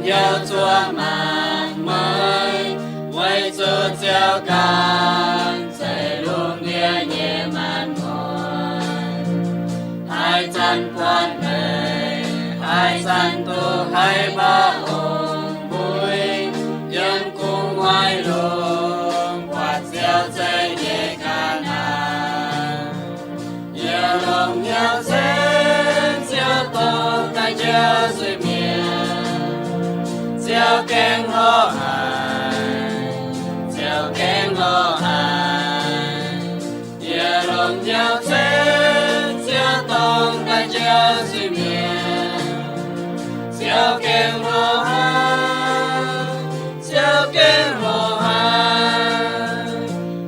Hnyouv zuov mangc meih, weic zuqc Ziouv ganh zeiv lungh ndiev nyei maanc muotc. Haaix zanc buatc leiz, haaix zanc duqv haiz mborqv ong-mbui, yiem gu'nguaaic lungh buatc Ziouv zeiv nyei ga'naaiv. Yie longc hnyouv ceng Ziouv dongh daaih njoux zuiz-mienh. Ziouv gengh lorz haic, Ziouv gengh lorz haic. Yie longc hnyouv ceng Ziouv dongh daaih njoux zuiz-mienh. Ziouv gengh lorz haic, Ziouv gengh lorz haic.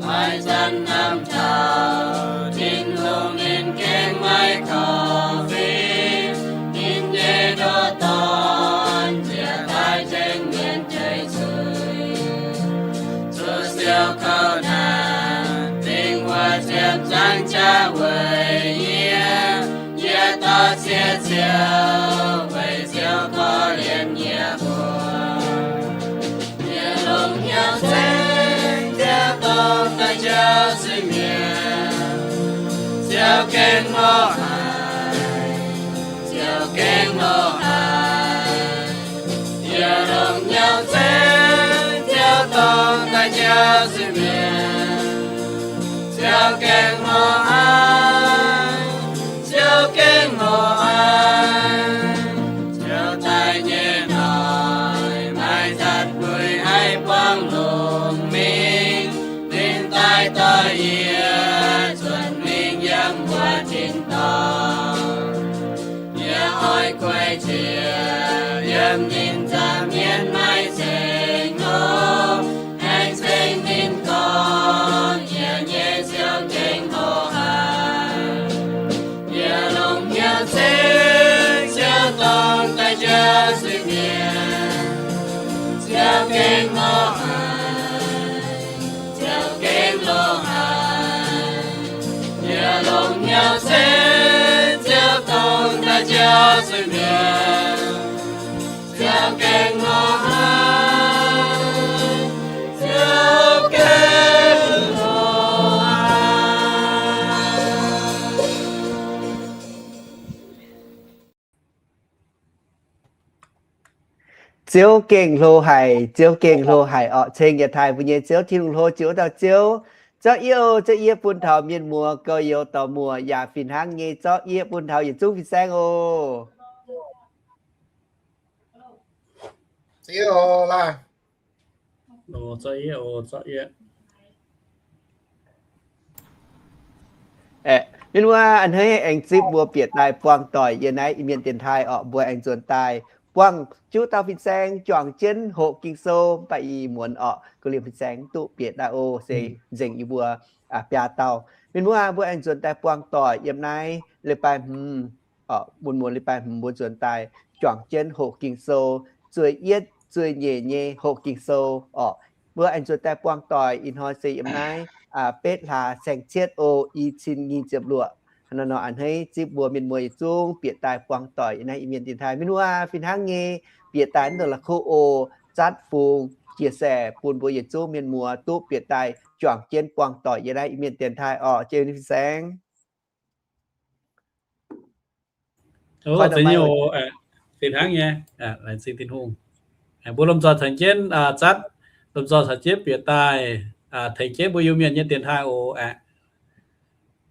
Haaix zanc hnamv taux Tin-Hungh, ninh gengh maiv korv-fim. Ninh nyei ndoqc dorn njiec daaih tengx mienh jueiz zuiz. Zuqc siou kouv naanc, dingc wuov ziepc nzaangc jaax weic yie. Yie dorh cie ziouc weic Ziouv korv-lienh yie mbuo. Yie longc hnyouv ceng Ziouv dongh daaih njoux zuiz-mienh. Ziouv gengh lorz haic, Ziouv gengh lorz haic. Yie longc hnyouv ceng Ziouv dongh daaih njoux zuiz-mienh. Ziouv gengh lorz haic, Ziouv gengh lorz haic. Ziouv daaih nyei noic maaih nzatc buix haih buangh longc mingh. Ninh daaih doix yie, zuotc mingh yiem mbuo tin-dorngh. Yie oix gueic jiex yiem ninh nza'hmien maiv zengc hlo, aengx ceng ninh gorngv, Yie nyei Ziouv gengh lorz haic. Yie longc hnyouv ceng Ziouv dongh daaih njoux zuiz-mienh. Ziouv gengh lorz haic, Ziouv gengh lorz haic. Yie longc hnyouv ceng Ziouv dongh daaih njoux zuiz-mienh. Ziouv gengh lorz haic, Ziouv gengh lorz haic. Ziouv gengh hlo haic, Ziouv gengh hlo haic orqc. Ceng yietc taaih mbuo nyei Ziouv Tin-Hungh hlo jiex wuov dauh Ziouv. Zorqv yieqv, zorqv yieqv bun taux mienh muoz, gorx-youz, dorc-muoc yaac fih hnangv nyei zorqv yieqv bun taux yietc zungv fin-saeng oc. Mienh muoz, a'hneiv aengx zipv mbuo bieqc daaih buangh doic yiem naaiv Iu-Mienh dienx taaih orqc. Mbuo aengx nzuonx daaih buangh juqv dauh fin-saeng juangc jienv hoqc Ging-Sou, mv baac ih muonz orqc, ga'lienh fin-saeng duqv bieqc daaih oc. Se nzengc yie mbuo biaa dauh. Mienh muoz, mbuo aengx nzuonx daaih buangh doic yiem naaiv leiz-baaix hmz, muonz muonz leiz-baaix hmz mbuo nzuonx daaih juangc jienv hoqc Ging-Sou, zueih yietv zueih nyeic nyei hoqc Ging-Sou orqc. Mbuo aengx nzuonx daaih buangh doic ih hnoi se yiem naaiv betv hlaax saeng-cietv o, i cin nyic ziepc luoqc. Hnangv naaiv nor a'hneiv zipv mbuo mienh muoz yietc zungv bieqc daaih buangh doic yiem naaiv Iu-Mienh dienx taaih. Mienh muoz, fih hnangv nyei bieqc daaih naaiv doqc la'kuqv oc, zatv fungx, chia sẻ bun mbuo yietc zungv mienh muoz duqv bieqc daaih juangc jienv buangh doic yiem naaiv Iu-Mienh dienx taaih orqc. Jiex fin-saeng. Fih hnangv nyei, laengz zingh Tin-Hungh. Mbuo lomh nzoih tengx jienv zatv, lomh nzoih caux jienv bieqc daaih tengx jienv mbuo Iu-Mienh nyei dienx taaih oc.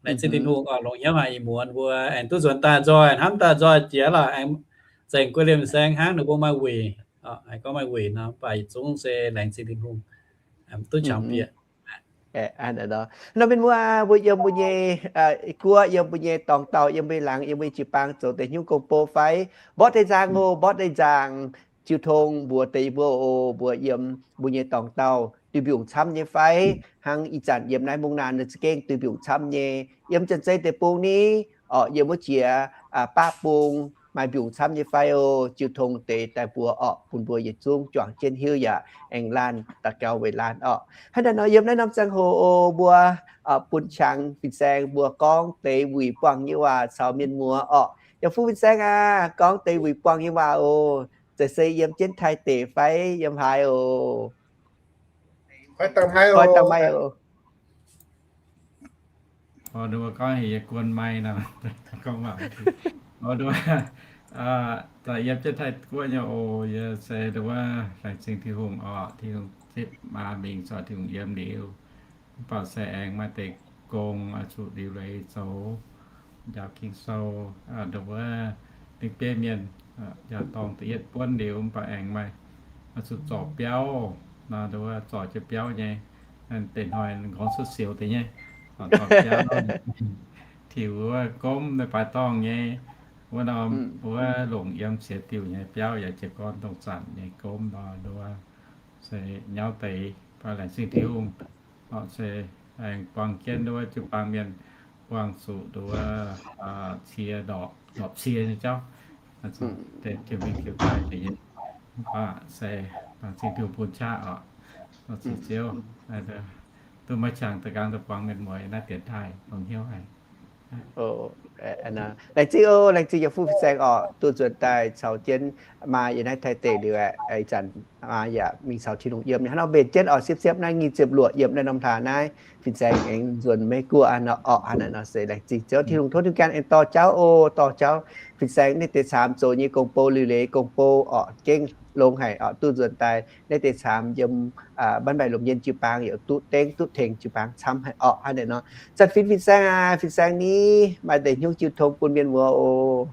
Laengz zingh Tin-Hungh oc, longc hnyouv haic ih muonz mbuo aengx duqv nzuonx daaih nzoih, hnamv daaih nzoih jiex lorqc, aengx zengc guei liemh saeng hnangv ninh mbuo maaih wuic, aengx gorngv maaih wuic nor, mv baac yietc zungv se laengz zingh Tin-Hungh, duqv qangx bieqc. Nor mienh muoz, mbuo yiem mbuo nyei guoqv, yiem mbuo nyei dorngx dauh, yiem mbuo nyei laangz, yiem mbuo nyei jiu-baang zoux deix hnyouv gong-bou fai mborqv deix nzaangc oc, mborqv deix nzaangc, jiu tong mbuox deix mbuo oc, mbuo yiem mbuo nyei dorngx dauh duih mbiungc camv nyei fai? Hnangv ih zanc yiem naaiv mungv naanc nor za'gengh duih mbiungc camv nyei. Yiem Janx-Zei deic-bung ni, orqc, yiem wuov jiex baqv bung maaih mbiungc camv nyei fai oc? Jiu tong deix daaih mbuox orqc, bun mbuo yietc zungv juangc jienv hiuv yaac aengx laanh daux gaux weic laanh orqc. Hnangv naaiv nor yiem naaiv norm ziangh hoc oc, mbuo bun qangx fin-saeng mbuo gorngv deix wuic buangh nyei waac caux mienh muoz orqc. Yaac fu fin-saeng aac, gorngv deix wuic buangh nyei waac oc. Zeiz se yiem jienv Taiv deic fai yiem haaix oc? Koi dangh maiv oc. Gorngv heuc yie guon maiv nor, gorngv waac, yiem jienv Taiv guoqv nyei oc. Yie se nduov laengz zingh Tin-Hungh oc, Tin-Hungh zipv maa mingh corc Tin-Hungh yiem liuz, mv baac se aengx maaih deix gong oix zuqc liuc leiz zoux, njaaux Ging-Sou, nduov ninh bieiv mienh njaaux dorngh da'yietv buonv liuz, mv baac aengx maaih oix zuqc zorc biauv, nduov zorc jienv biauv nyei, deix hnoi nqorngv cuotv siou deix nyei, zorc biauv, tiux wuov gomv leiz-baaix dorngh nyei, wuov norm wuov longc yiem siex diuh nyei biauv yaac jiez gorn dongh zanc nyei gomv nor, nduov se nyauv deix, mv baac laengz zingh Tin-Hungh, se aengx buangh jienv nduov jiu-baang mienh buangh zuqc nduov cie ndorpc, ndorpc cie nyei jauv, deix jiu-mingh jiu-daaih deix nyei, mv baac se laengz zingh Tin-Hungh bun qaqv oc. Ziqc Ziouv, duqv maiv qangx da'gaang daaih buangh mienh mueiz naaiv dienx taaih longx hnyouv haic. Laengz zingh oc, laengz zingh yietc fuqv fin-saeng oc, duqv nzuonx daaih caux jienv maa yiem naaiv Taiv deic liuz, ih zanc maa yaac mingh caux Tin-Hungh yiem nyei hnangv nor. Mbenc jienv oc, siepv-siepv naaiv nyic ziepc luoqc yiem naaiv norm hlaax naaiv, fin-saeng aengx nzuonx Meiv Guoqv nor oc. Hnangv naaiv nor se laengz zingh Ziouv Tin-Hungh tov Tin-Hungh gan aengx dorh jauv oc, dorh jauv fin-saeng naaiv deix camv zoux nyei gong-bou, liuc leiz gong-bou oc, gengh longx haic oc, duqv nzuonx daaih naaiv deix camv yiem mbaanv mbaih lomc nyei jiu-baang yaac duqv dengv duqv tengx jiu-baang camv haic oc. Hnangv naaiv nor, Zanc Fin fin-saeng aac, fin-saeng ni maaih deix hnyouv jiu tong bun mienh muoz oc.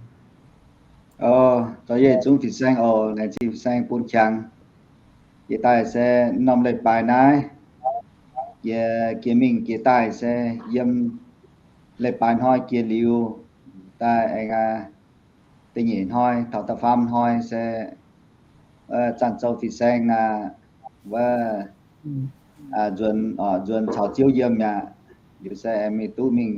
Oc, dorh yie zungv fin-saeng oc, laengz zingh fin-saeng bun qangx. Jiex daaih se norm leiz-baaix naaiv, jiex, jiex mingh jiex daaih se yiem leiz-baaix hnoi jiex liuz daaih aengx da'nyeic hnoi taux da'faam hnoi se Zanc Zoux fin-saeng aac, wuov nzuonx, nzuonx caux Ziouv yiem aqv. Liuz se aengx mingh duqv mingh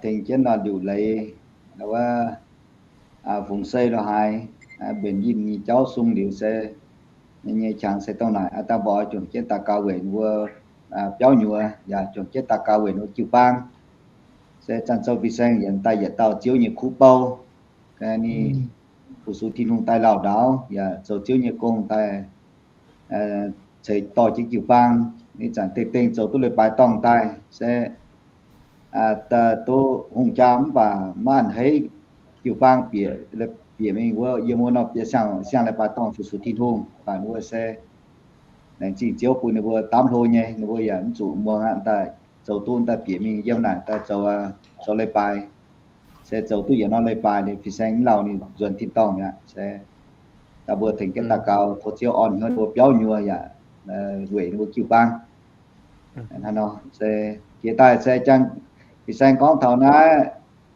tengx jienv nor liuc leiz, wuov fungx sei lo haaix, mbenc yinh nyei jauv sung liuz se nyei qangx se dongh naaic. Dangh mbuo oix juangc jienv daux gaux weic ninh mbuo biauv nyuoz, yaac juangc jienv daux gaux weic ninh mbuo jiu-baang. Se Zanc Zoux fin-saeng yaac daaih yietc dauh Ziouv nyei kuv bou, ninh fu-sux Tin-Hungh daaih lauh ndaaux, yaac zoux Ziouv nyei gong daaih ceix dorh jienv jiu-baang. Ih zanc dengh dengh zoux duqv leiz-baaix dorngh daaih se duqv hungh jaa mv baac maiv a'hneiv jiu-baang bieqc, bieqc mingh wuov yiem wuov norm biei siang-leiz-baaix dorngh fu-sux Tin-Hungh. Mv baac ninh mbuo se laengz zingh Ziouv bun ninh mbuo daamv hlo nyei, ninh mbuo yaac mv zuqc muangx aqv, daaih zoux duqv daaih bieqc mingh yiem naaic daaih zoux, zoux leiz-baaix. Se zoux duqv yietc norm leiz-baaix liuz, fin-saeng mv lauh ninh nzuonx tin-dorngh mi'aqv. Se daaih mbuo tengx jienv daux gaux tov Ziouv orn hnyouv ninh mbuo biauv nyuoz yaac weic ninh mbuo jiu-baang. Hnangv nor se jiex daaih se jangx fin-saeng gorngv taux naaiv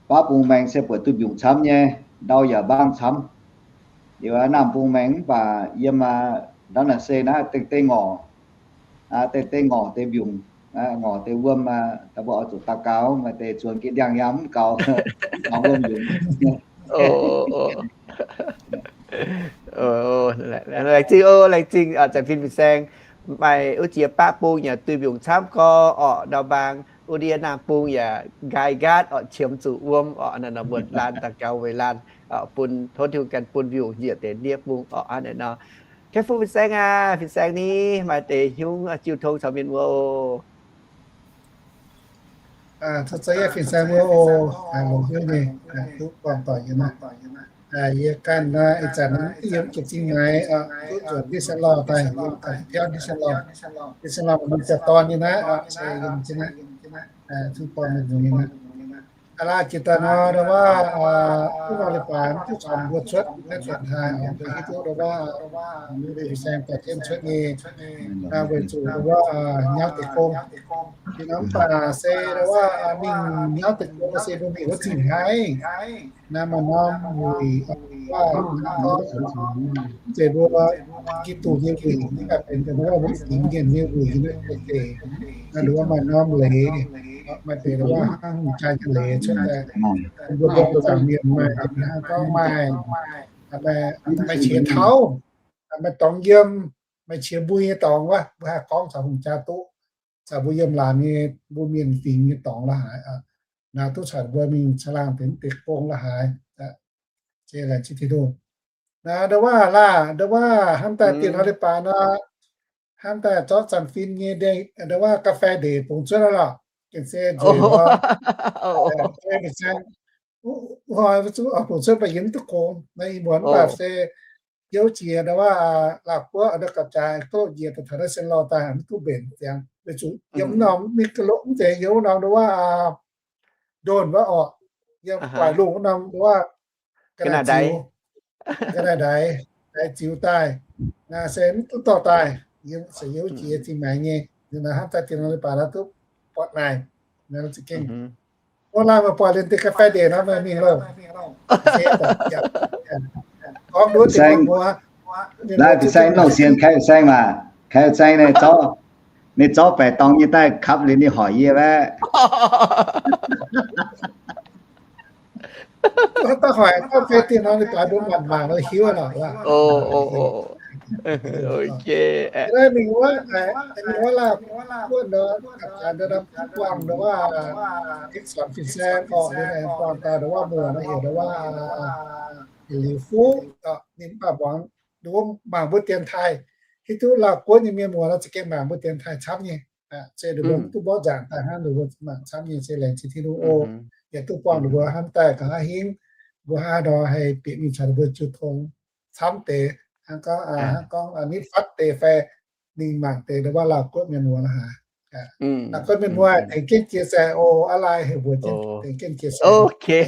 baav bung maengx se buatc duih mbiungc camv nyei, ndau yaac mbaang camv. Liuz naamh bung maengx mv baac yiem ndau naaic se naaiv dengh dengh ngorc, dengh dengh ngorc deix mbiungc, ngorc deix wuom, daaih mbuo oix zuqc daux gaux, maaih deix zuonx geh ndiangx-yaac mv gaux, mv gaux wuom mbiungc. Laengz zingh oc, laengz zingh Zanc Fin fin-saeng. Maaih wuov jiex baav bung yaac duih mbiungc camv gorx orqc, ndau mbaang wuov ndiev naamh bung yaac nqaai nqaatv orqc, qiemx zuqc wuom orqc. Naaiv nor mbuo laanh daux gaux weic laanh bun tov Tin-Hungh ganh bun mbiungc njiec deix ndiev bung orqc. Hnangv naaiv nor, Kei Fu fin-saeng aac, fin-saeng ni maaih deix hnyouv jiu tong caux mienh muoz oc. Fin-saeng muoz oc, longc hnyouv nyei duqv buangh doic yie naaiv. Yie ganh naaiv ih zanc yiem jiex zingh maaiz, duqv nzuonx Dixon Law daaih, yiem daaih biauv Dixon Law. Dixon Law maaih norm jaa-dorn nyei naaiv, se yiem jienv naaiv, duqv dorn nyei naaiv. Aa laa jiex daaih nor, ndau wuov, duqv nor leiz-baaix mv duqv caux mbuo cuotv naaiv cuotv haaix, mbuo hiuv duqv ndau wuov, mbuo fin-saeng daaih jienv cuotv nyei, weic zuqc ndau wuov, nyauv deix gong. Ih norm mv baac se ndau wuov, mingh nyauv deix gong se mbuo mingh wuov zingh haiv. Naaiv maaih norm wuic, wuov, mv zeiz mbuo Giduc nyei wuic, mv baac benx ndau wuov mbuo fingx mienh nyei wuic naaiv deix. Naaiv ndau wuov maaih norm leiz, maaih deix ndau wuov hnangv hungh jaa nyei leiz cuotv daaih. Mbuo mbuo zaangc mienh maaih hnangv gorngv maaih, maaih qiex tauv, maaih dorngx yiem, maaih qiex mbui nyei dorngx wuov, mbuo haih gorngv caux hungh jaa duqv. Caux mbuo yiem laanh nyei, mbuo mienh fingx nyei dorngx la'haaix, naaiv duqv caux mbuo mingh caangh laangh deix mv deix gong la'haaix. Laengz zingh Tin-Hungh. Naaiv ndau wuov laah, ndau wuov hnamv daaih dienh hnoi leiz-baaix nor, hnamv daaih zorqv zanc fin nyei ndau wuov ga'fei ndeic bungx cuotv lorqc. Gengh se nzueic nor, bungx cuotv mv baac yie mv duqv kungx. Naaiv ih muonz mv baac se youv jiex ndau wuov Laauh Guoqv ndau gapv-jaaix gouv njiec daaih taux naaiv Sien Lauh daaih mv duqv mbenc ziangx. Weic zuqc yiem norm mingh ga'loqv mv zeiz yiem wuov norm ndau wuov ndonx wuov orqc, yiem guaix lungh wuov norm ndau wuov ga'naaiv ziux, ga'naaiv ndaix, ndaix ziux daaih, naaiv se mv duqv dorh daaih. Yiem se youv jiex zingh maengx nyei, hnamv daaih dienh hnoi leiz-baaix naaiv duqv buatc naaic, naaiv za'gengh Ov, laanh meih buatc liuz deix ga'fei ndeic nor meih mingh loh. Gorngv nduov deix mbuo, naaiv fin-saeng nongh sienx Kai Fin-saeng maah. Kai Fin-saeng ninh zorqv, ninh zorqv baeqc dorngx nyei daaih kapv liuz ninh hoic yie aqv. Da'hoic gorngv fei dienh hnoi leiz-baaix mbuo mangc mangc nor hiuv aqv lorqc. Naaiv mingh wuov, mingh wuov laanh guoqv nor, gapv-jaaix ndau wuov, mv buangh ndau wuov, Eix Suonc fin-saeng orqc, ninh buangh daaih ndau wuov muoc nor heuc ndau wuov Liuz Fuqv, ninh mv baac muangx ndau wuov mangc mbuo dienx taaih. Hiuv duqv Laauh Guoqv nyei mienh muoz nor za'gengh mangc mbuo dienx taaih camv nyei. Se ninh mbuo mv duqv mborqv nzaangc daaih hnangv, ninh mbuo mangc camv nyei, se laengz zingh Tin-Hungh oc. Yaac duqv buangh ninh mbuo hnamv daaih nqa'haav hingv, mbuo hnangv haaix nor haih bieqc mingh caux ninh mbuo jiu tong camv deix, hnangv gorngv, hnangv gorngv nitv fatv deix fai mingh mangc deix ndau wuov Laauh Guoqv mienh muoz lorqc haic. Laauh Guoqv mienh muoz tengx jienv chia sẻ oc, aav lai heuc mbuo jienv tengx jienv chia sẻ.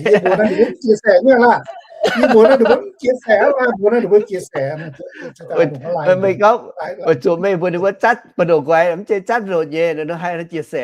Yie mbuox naaiv ninh mbuo chia sẻ nyei laah. Yie mbuox naaiv ninh mbuo chia sẻ, aav lai mbuox naaiv ninh mbuo chia sẻ. Meih gorngv weic zuqc meih mbuox ninh mbuo zatv ba'ndoqc nqoi, mv zeiz zatv ndoqc nyei, nor haih chia sẻ.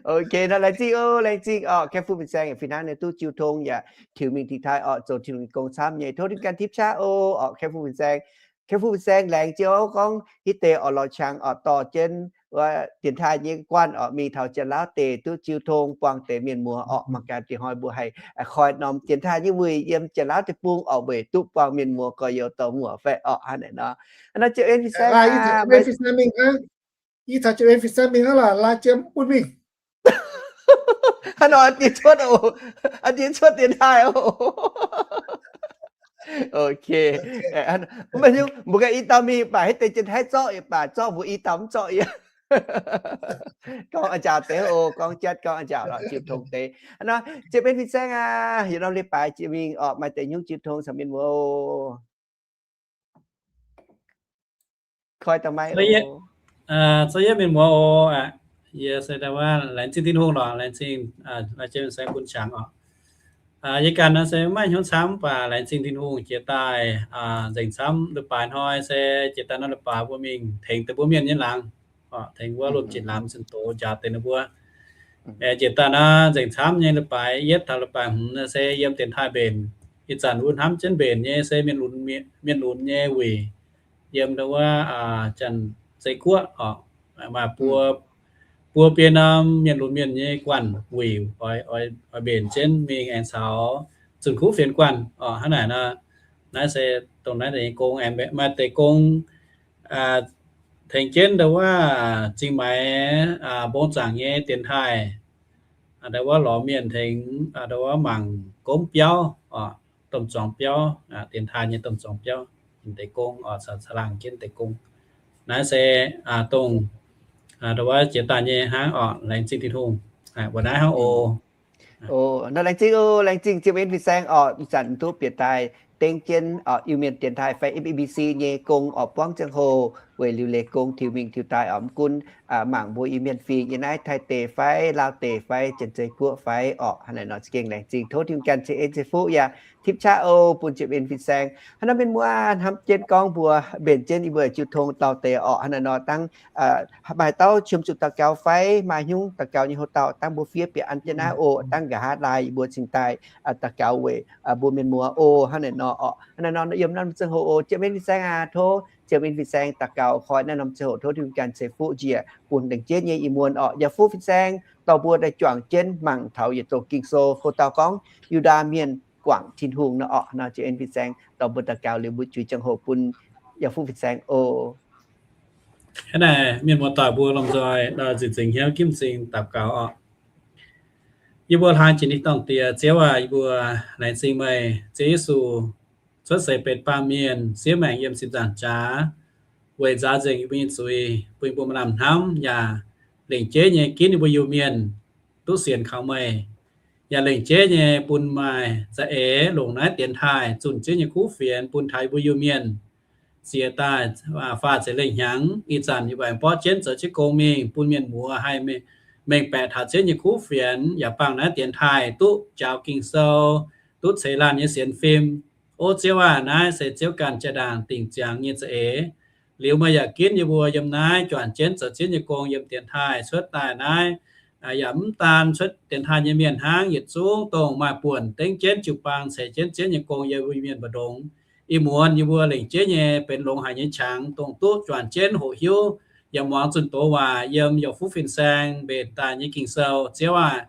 Ok, nor laengz zingh oc, laengz zingh orqc. Kaeqv Fuqv Fin-Saeng yaac fih hnangv nyei duqv jiu tong yaac tiux mingh tiv taaih orqc, zoux Tin-Hungh nyei gong camv nyei. Tov Tin-Hungh ganh tipv qaqv oc, orqc, Kaeqv Fuqv Fin-Saeng. Kaeqv Fuqv Fin-Saeng laengz zingh oc, gorngv hitv deix orqc lorz qangx orqc dorh jienv wuov dienx taaih nyei guanh orqc mingh taux Janx-Laauv deic duqv jiu tong buangh deix mienh muoz orqc. Mangc gaax dingc hnoi mbuo haih koi norm dienx taaih nyei wuic yiem Janx-Laauv deic-bung orqc weic duqv buangh mienh muoz gorx-youz dorh muoc fai orqc hnangv naaic nor. Hnangv naaiv Ziepc En Fin-Saeng aac, Fin-Saeng mingh hnangv. Yie caux Ziepc En Fin-Saeng mingh hnangv lorqc, laaix jiem mv bun mingh. Hnangv nor diex cuotv oc, diex cuotv dienx taaih oc. Ok. Mv baac nyungc mbuo ganh i dauh mingh baac hitv deix Janx-Taiv zorqv yaac baac zorqv mbuo i dauh mv zorqv yie. Gorngv a'nzaaux deix oc, gorngv jatv gorngv a'nzaaux lorqc, jiu tong deix. Hnangv nor Ziepc En Fin-Saeng aac, yietc norm leiz-baaix jiex mingh orqc, maaih deix nyungc jiu tong caux mienh muoz oc. Koi dangh maiv oc. Za'yietv mienh muoz oc, yie se daaih wuov laengz zingh Tin-Hungh lorqc, laengz zingh, laengz zingh Fin-Saeng bun qangx oc. Yie ganh nor se maiv hnyouv camv, mv baac laengz zingh Tin-Hungh jiex daaih nzengc camv leiz-baaix hnoi se jiex daaih norm leiz-baaix mbuo mingh tengx deix mbuo mienh nyei laangz, tengx wuov lomh jiex laamz zinh doz njaaux deix ninh mbuo. Jiex daaih naaiv nzengc camv nyei leiz-baaix yietv taux leiz-baaix hmz se yiem dienx taaih mbenc. Ih zanc wuov hnamv jienv mbenc nyei se mienh lunx, mienh lunx nyei wuic yiem ndau wuov Janx-Zei Guoqv oc. Maaih buo, buo biei norm mienh lunx mienh nyei guanh wuic oix mbenc jienv mingh aengx caux zunh kuv fienx guanh oc. Hnangv naaic nor, naaiv se dongh naaiv deix nyei gong aengx maaih deix gong tengx jienv ndau wuov zingh maix mbong zaangc nyei dienx taaih, ndau wuov lorz mienh tengx ndau wuov mangc gomv biauv oc, domh zuangx biauv, dienx taaih nyei domh zuangx biauv, deix gong oc, caux caangh laangh jienv deix gong. Naaiv se dongh ndau wuov jiex daaih nyei hnangv oc. Laengz zingh Tin-Hungh. Mbuo naaiv hnangv oc. Nor laengz zingh oc, laengz zingh Ziepc En Fin-Saeng oc. Ih zanc duqv bieqc daaih dengv jienv oc Iu-Mienh dienx taaih fai F E B C nyei gong oc, buangv ziangh hoc weic liuc leiz gong tiux mingh tiux daaih oc. Mv gunv mangc mbuo Iu-Mienh fingx yiem naaiv Taiv deic fai Laauv deic fai Janx-Zei Guoqv fai oc. Hnangv naaic nor za'gengh laengz zingh, tov Tin-Hungh ganh ceix en ceix fuqv yaac tipv qaqv oc bun Ziepc En Fin-Saeng. Hnangv naaiv mienh muoz hnamv jienv gorngv mbuo mbenc jienv yie mbuo jiu tong dauh deix oc. Hnangv naaic nor dangh maaih dauh qiemx zuqc daux gaux fai maaih nyungc daux gaux nyei hoc dauh dangh mbuo fiev bieqc an jienv naaiv oc. Dangh nqa'haav laai yie mbuo cingx daaih daux gaux weic mbuo mienh muoz oc. Hnangv naaic nor oc, hnangv naaic nor yiem naaiv norm ziangh hoc oc, Ziepc En Fin-Saeng aac, tov Ziepc En Fin-Saeng daux gaux koi naaiv norm ziangh hoc tov Tin-Hungh ganh ceix fuqv njiec bun laengz jiex nyei ih muonz oc. Yaac Fuqv Fin-Saeng dorh mbuo daaih juangc jienv mangc taux yietc zong Ging-Sou hoc dauh gorngv Yu^ndaa Mienh guangc Tin-Hungh nor oc. Nor Ziepc En Fin-Saeng dorh mbuo daux gaux liuz mbuo juix ziangh hoc bun Yaac Fuqv Fin-Saeng oc. Hnangv naaic mienh muoz-doic mbuo lomh nzoih nzieqc zingx hnyouv gimv zingh daux gaux oc. Yie mbuo hlaax jiex ninh dorngh Diex, Ziouv aac, yie mbuo laengz zingh meih, Ziouv Yesu, cuotv seix benx baamh mienh, siev maengc yiem ziepc nzaangc jaax, weic nzaaux nzengc yie mbuo nyei zuiz, bun yie mbuo maaih lamh hnamv, yaac lengc jeiv nyei ginv yie mbuo Iu-Mienh duqv sienx kaux meih, yaac lengc jeiv nyei bun maaih za'eix longc naaiv dienx taaih zunh Ziouv nyei kuv fienx bun taux yie mbuo Iu-Mienh ziex daaih faah ziepc lengh hnyangx. Ih zanc yie mbuo aengx borqv jienv zoux jienv gong mingh bun mienh muoz haih mengh baeqc taux Ziouv nyei kuv fienx, yaac bangc naaiv dienx taaih duqv njaaux Ging-Sou, duqv ceix laanh nyei sienx fim. O Ziouv aah! Naaiv se Ziouv ganh jaa-ndaangc dingc ziangx nyei za'eix. Liuz meih yaac ginv yie mbuo yiem naaiv juangc jienv zoux Ziouv nyei gong yiem dienx taaih cuotv daaih naaiv, yaac mv daan cuotv dienx taaih nyei mienh hnangv, yietc zungv dongh maaih buonc dengv jienv jiu-baang ceix jienv Ziouv nyei gong yiem mbuo Iu-Mienh mbu'ndongx. Ih muonz yie mbuo lengc jeiv nyei benx longx haic nyei qangx, dongh duqv juangc jienv hoqc hiuv yaac muangx zunh doz waac yiem youc fuqv fin-saeng mbenc daaih nyei Ging-Sou. Ziouv aah!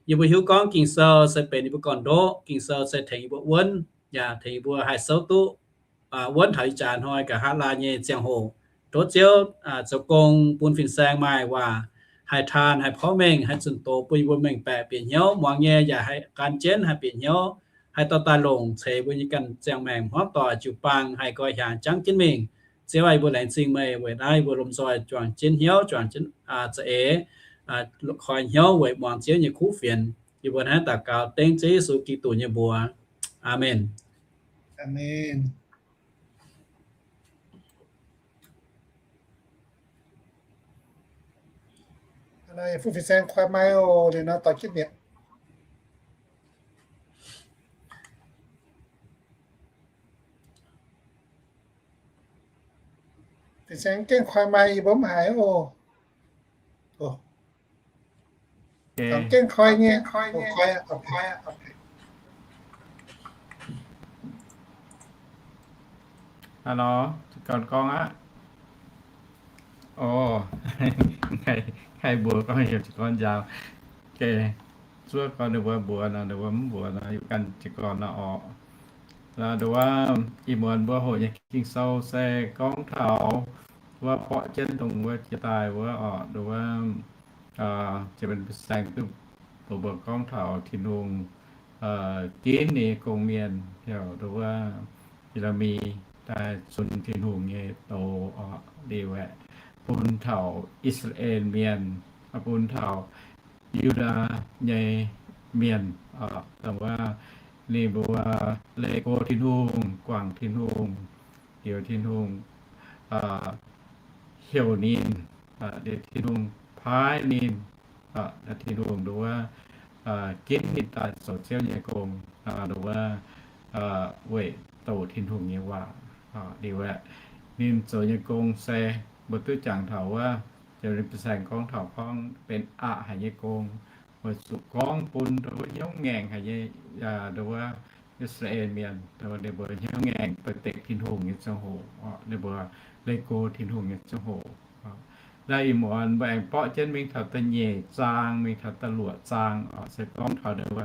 Yie mbuo hiuv gorngv Ging-Sou se benx yie mbuo gorn-ndoqv. Ging-Sou se tengx yie mbuo wuonv, yaac tengx yie mbuo haih souv duqv wuonv taux ih jaax hnoi nqa'haav laai nyei ziangh hoc. Tov Ziouv zoux gong bun fin-saeng maaih waac haih taan, haih porv mengh, haih zunh doz bun yie mbuo mengh baeqc bieqc hnyouv, muangx nyei yaac haih gan jienv haih bieqc hnyouv, haih dorh daaih longc ceix mbuo nyei ganh ziangh maengc hmuangv doic jiu-baang haih nqoi hiaangx jangv jienv mingh. Ziouv aah! Yie mbuo laengz zingh meih weic naaiv yie mbuo lomh nzoi juangc jienv hnyouv, juangc jienv za'eix koi hnyouv weic muangx Ziouv nyei kuv fienx. Yie mbuo hnangv daux gaux dengv Ziouv Yesu Giduc nyei mbuox. Aamen. Aamen. Fuqv fin-saeng koi mai oc, liuz nor dorh jienv mi'aqv. Fin-saeng gengh koi mai, yie mbuo mv haiz oc. Gengh koi nyei. Aa, gorngv aqv. O, haih mbuox gorngv heuc jiez gorn njaaux. Zuov gorn ninh mbuo mbuox nor, ninh mbuo mv mbuox nor, yie ganh jiez gorn nor oc. Nduov, ih muonz mbuo hoqc nyei Ging-Sou se gorngv taux wuov borqv jienv dongh wuov jiex daaih wuov oc, nduov, jiex benx fin-saeng duqv mbuox mbuo gorngv taux Tin-Hungh ginv ninh nyei gong-mienh heuc nduov Ye^le^mi daaih zunc Tin-Hungh nyei doz oc, liuz aeqv, bun taux I^saa^laa^en Mienh, bun taux Yu^ndaa nyei mienh, dongh wuov ninh mbuo leih go Tin-Hungh, guangc Tin-Hungh, liuz Tin-Hungh heuc ninh, liuz Tin-Hungh paaiv ninh, Tin-Hungh nduov ginv ninh daaih zoux Ziouv nyei gong, nduov weic douc Tin-Hungh nyei waac. Liuz aeqv, ninh zoux nyei gong se mbuo duqv jangx taux wuov, jiex benx fin-saeng gorngv taux gorngv benx aqc haic nyei gong, weic zuqc gorngv bun nduov hnyouv ngaengc haic nyei, nduov I^saa^laa^en Mienh, ninh mbuo hnyouv ngaengc doix-dekc Tin-Hungh nyei ziangh hoc, ninh mbuo leih go Tin-Hungh nyei ziangh hoc. Naaiv ih muonz mbuo aengx borqv jienv mingh taux da'nyeic zaang mingh taux da'luoqc zaang oc, se gorngv taux nduov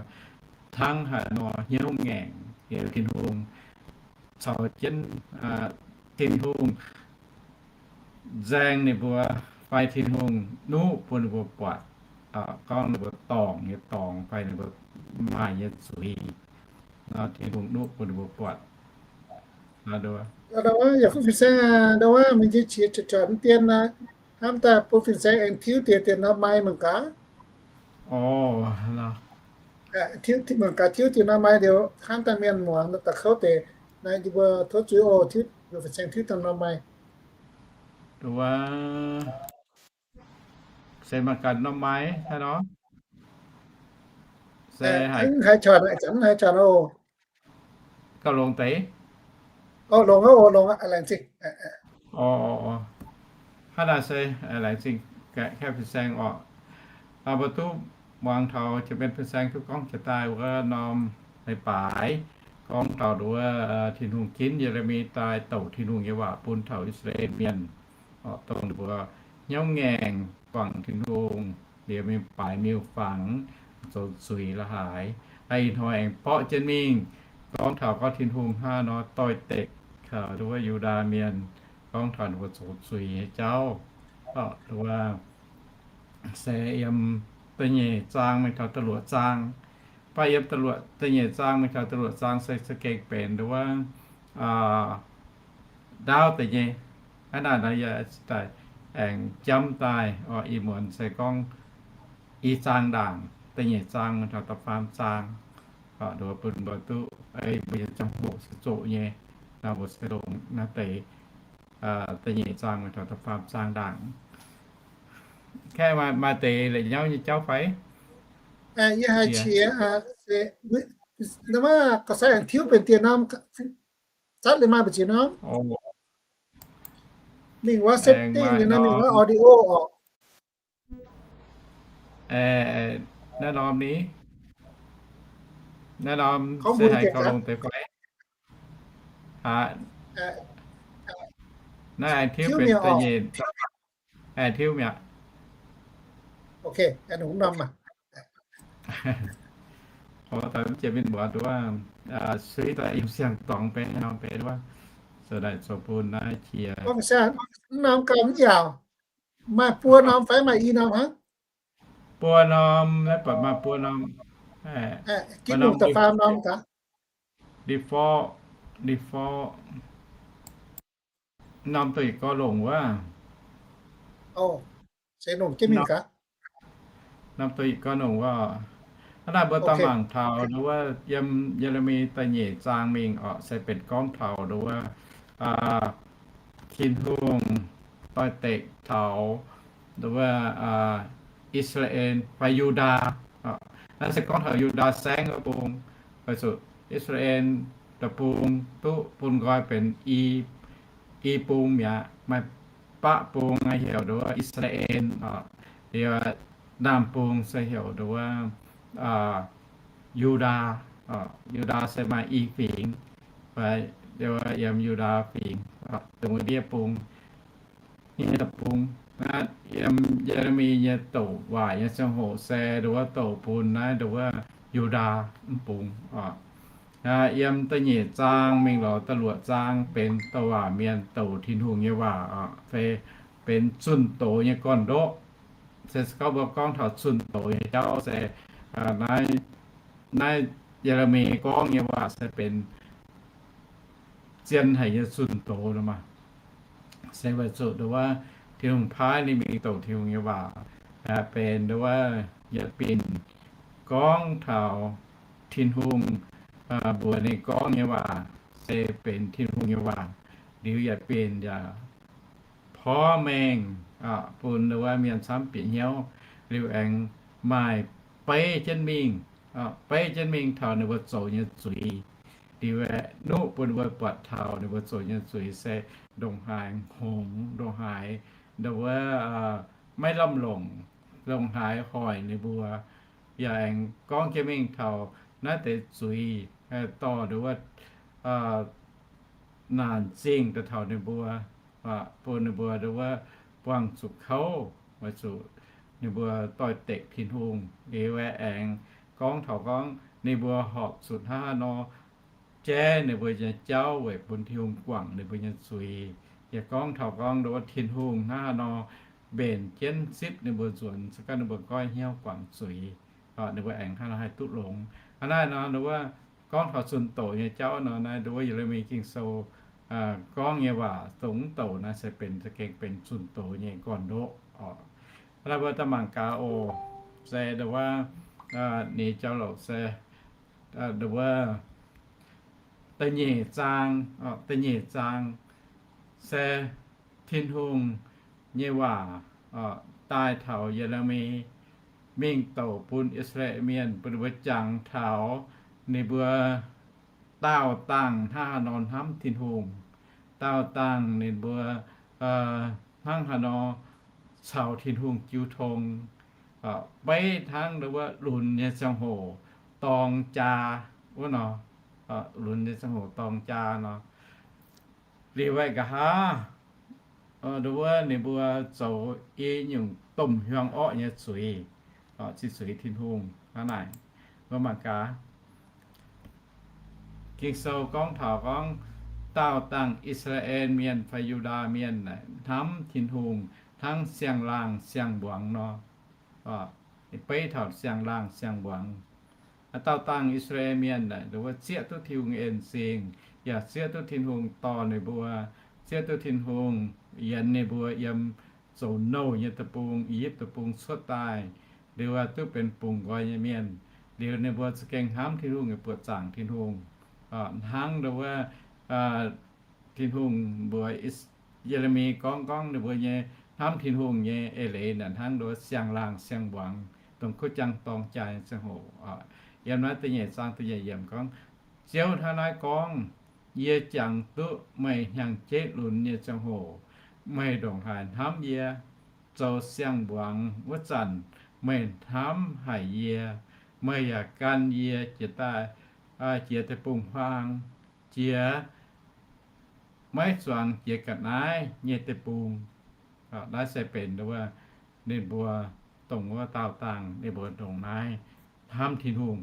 hnangv haaix nor hnyouv ngaengc heuc Tin-Hungh caux jienv, Tin-Hungh nzaeng ninh mbuo fai Tin-Hungh nuqv bun ninh mbuo buatc, gorngv ninh mbuo dorngc nyei dorngx fai ninh mbuo maaih nyei zuiz, Tin-Hungh nuqv bun ninh mbuo buatc. Yaac fin-saeng, nduov mingh jiex qiex qiex mv dien, hnamv daaih bun fin-saeng aengx tiuv diex dien norm mai mangc gaax. Mangc gaax tiuv diex norm mai liuz hnamv daaih mienh muangx daaih kouv deix. Naaiv yie mbuo tov zuiz oc, fin-saeng tiuv daaih norm mai. Nduov, se mangc gaax norm mai hnangv nor. Se haiz, haiz caux, haiz caux oc. Gauh longx deix. Longx, longx, laengz zingh. Hnangv naaic se laengz zingh kaeqv fin-saeng oc. Mbuo duqv muangx taux jiex benx fin-saeng duqv gorngv jiex daaih wuov norm leiz-baaix, gorngv taux nduov Tin-Hungh ginv Ye^le^mi daaih douc Tin-Hungh nyei waac bun taux I^saa^laa^en Mienh, dongh ninh mbuo hnyouv ngaengc guangc Tin-Hungh liuz mingh baaix miuc-fangx, zoux zuiz la'haaix. Ih hnoi aengx borqv jienv mingh gorngv taux gorngv Tin-Hungh hnangv nor doix-dekc nduov Yu^ndaa Mienh, gorngv taux ninh mbuo zoux zuiz nyei jauv. Nduov se yiem da'nyeic zaang mingh taux da'luoqc zaang. Mv baac yiem da'luoqc, da'nyeic zaang mingh taux da'luoqc zaang se za'gengh benx nduov wuov, ndaauv deix nyei. Hnangv naaic nor yie daaih aengx jamv daaih oc, ih muonz se gorngv i zaang ndaangc, da'nyeic zaang mingh taux da'faam zaang. Nduov bun mbuo duqv, mbuo nyei ziangh hoc se zoqc nyei, nor mbuo se longc naaiv deix da'nyeic zaang mingh taux da'faam zaang ndaangc. Kaeqv maaih, maaih deix la'nyauv nyei jauv fai? Yie haiz qiex, ga'naaiv ga'naaiv aengx tiuv benx dieh norm, zatv liuz maaih mbu'ziex norm. Mingh wuov setting liuz nor, mingh wuov audio oc. Naaiv norm ni, naaiv norm se haiz gauh longx deix fai? Aa, naaiv aengx tiuv benx da'nyeic, aengx tiuv mi'aqv. Mv jiex mingh mbuox nduov, suiv daaih yiem siang-dorngx benx norm benx nduov, zoux daaih zoux bun naaiv qiex. Mv norm gauh mv yaauc. Maaih buo norm fai maaih i norm hnangv? Buo norm, naaiv buatc maaih buo norm. Ginv lungh da'faam norm gaax. Default, default. Norm deix gorx longc wuov. Se longc jienv mingh gaax. Norm deix gorx longc wuov. Hnangv naaic mbuo daaih mangc taux nduov wuov yiem Ye^le^mi da'nyeic zaang mingh oc, se benx gorngv taux nduov wuov Tin-Hungh doix-dekc taux nduov wuov I^saa^laa^en fai Yu^ndaa. Naaiv se gorngv taux Yu^ndaa saengv wuov bung. Weic zuqc I^saa^laa^en deic-bung duqv bun nqoi benx i bung mi'aqv. Maaih baqv bung heuc nduov I^saa^laa^en oc. Liuz naamh bung se heuc nduov wuov Yu^ndaa. Yu^ndaa se maaih i fingx, fai yiem Yu^ndaa fingx, dongh wuov ndiev bung, nyei deic-bung. Naaiv yiem Ye^le^mi nyei douc waaic nyei ziangh hoc se nduov wuov douc bun naaiv nduov wuov Yu^ndaa mv bung oc. Yiem da'nyeic zaang mingh lorz da'luoqc zaang benx douc waac mienh douc Tin-Hungh nyei waac oc, fai benx zunh doz nyei gorn-ndoqv. Se gorngv mbuo gorngv taux zunh doz nyei jauv se naaiv, naaiv Ye^le^mi gorngv nyei waac se benx zien haic nyei zunh doz nor maah. Se weic zuqc nduov wuov Tin-Hungh paaiv ninh mingh douc Tin-Hungh nyei waac, benx nduov wuov yietc binc gorngv taux Tin-Hungh mbuox ninh gorngv nyei waac se benx Tin-Hungh nyei waac. Liuz yietc binc yaac porv mengh bun nduov wuov mienh camv bieqc hnyouv. Liuz aengx maaih beiv jienv mingh, beiv jienv mingh taux ninh mbuo zoux nyei zuiz. Liuz aeqv, nuqv bun ninh mbuo buatc taux ninh mbuo zoux nyei zuiz se ndongc haaix hngongx, ndongc haaix nduov wuov maiv lamh longc, ndongc haaix hoic ninh mbuo. Yaac aengx gorngv jienv mingh taux naaiv deix zuiz, dorh nduov wuov naanc zingh daaih taux ninh mbuo, bun ninh mbuo nduov wuov buangh zuqc kouv, weic zuqc ninh mbuo doix-dekc Tin-Hungh. Liuz aeqv, aengx gorngv taux gorngv ninh mbuo horpc zuqc hnangv haaix nor jaiv ninh mbuo nyei jauv weic bun Tin-Hungh guangc ninh mbuo nyei zuiz. Yaac gorngv taux gorngv nduov wuov Tin-Hungh hnangv haaix nor mbenc jienv zipv ninh mbuo nzuonx, se gorngv ninh mbuo goiv hnyouv guangc zuiz, ninh mbuo aengx hnangv haaix duqv longx. Hnangv naaiv nor, nduov wuov gorngv taux zunh doz nyei jauv nor, naaiv nduov wuov Ye^le^mi Ging-Sou gorngv nyei waac dongh mv douc naaiv se benx za'gengh benx zunh doz nyei gorn-ndoqv oc. Naaiv mbuo daaih mangc gaax oc. Se nduov wuov, ninh jauv-louc se nduov wuov da'nyeic zaang, da'nyeic zaang se Tin-Hungh nyei waac daaih taux Ye^le^mi mingh douc bun I^saa^laa^en Mienh, bun ninh mbuo jangx taux ninh mbuo daauh dangh hnangv haaix nor hnamv Tin-Hungh, daauh dangh ninh mbuo hnangv haaix nor caux Tin-Hungh jiu tong, beiv hnangv nduov wuov lunx nyei ziangh hoc dorng jaa wuov nor, lunx nyei ziangh hoc dorng jaa nor. Liuz aeqv, nqa'haav nduov wuov ninh mbuo zoux i nyungc domh hiuang orqv nyei zuiz, cih zuiz Tin-Hungh hnangv naaic. Mbuo mangc gaax, Ging-Sou gorngv taux gorngv daauh dangh I^saa^laa^en Mienh fai Yu^ndaa Mienh hnamv Tin-Hungh hnangv siang-laangh siang-mbuangz nor. beiv taux siang-laangh siang-mbuangz. Dauh dangh I^saa^laa^en Mienh naaic, ninh mbuo zieqv duqv Tin-Hungh en-zingh, yaac zieqv duqv Tin-Hungh dorh ninh mbuo, zieqv duqv Tin-Hungh yienx ninh mbuo yiem zoux nouh nyei deic-bung, I^yipv Deic-Bung cuotv daaih, liuz duqv benx bungx nqoi nyei mienh. Liuz ninh mbuo za'gengh hnamv Tin-Hungh, buoqc zaangc Tin-Hungh, hnangv nduov wuov Tin-Hungh mbuox Ye^le^mi gorngv, gorngv ninh mbuo nyei hnamv Tin-Hungh nyei eix leiz naaic hnangv nduov siang-laangh siang-mbuangz, dongh kuv jangx dorng jaaix nyei ziangh hoc. Yiem naaiv da'nyeic zaang da'nyeic yiemc gorngv, Ziouv hnangv naaiv gorngv, Yie jangx duqv meih hnyangx-jeiv lunx nyei ziangh hoc, meih ndongc haaix hnamv yie? Zoux siang-mbuangz wuov zanc meih hnamv haic yie, meih yaac gan yie jiex daaih, jiex deic-bung-huaang, jiex maiv zuangx jiex ga'naaiv nyei deic-bung. Naaiv se benx nduov wuov ninh mbuo, dongh wuov daauh dangh ninh mbuo ndongc naaiv hnamv Tin-Hungh,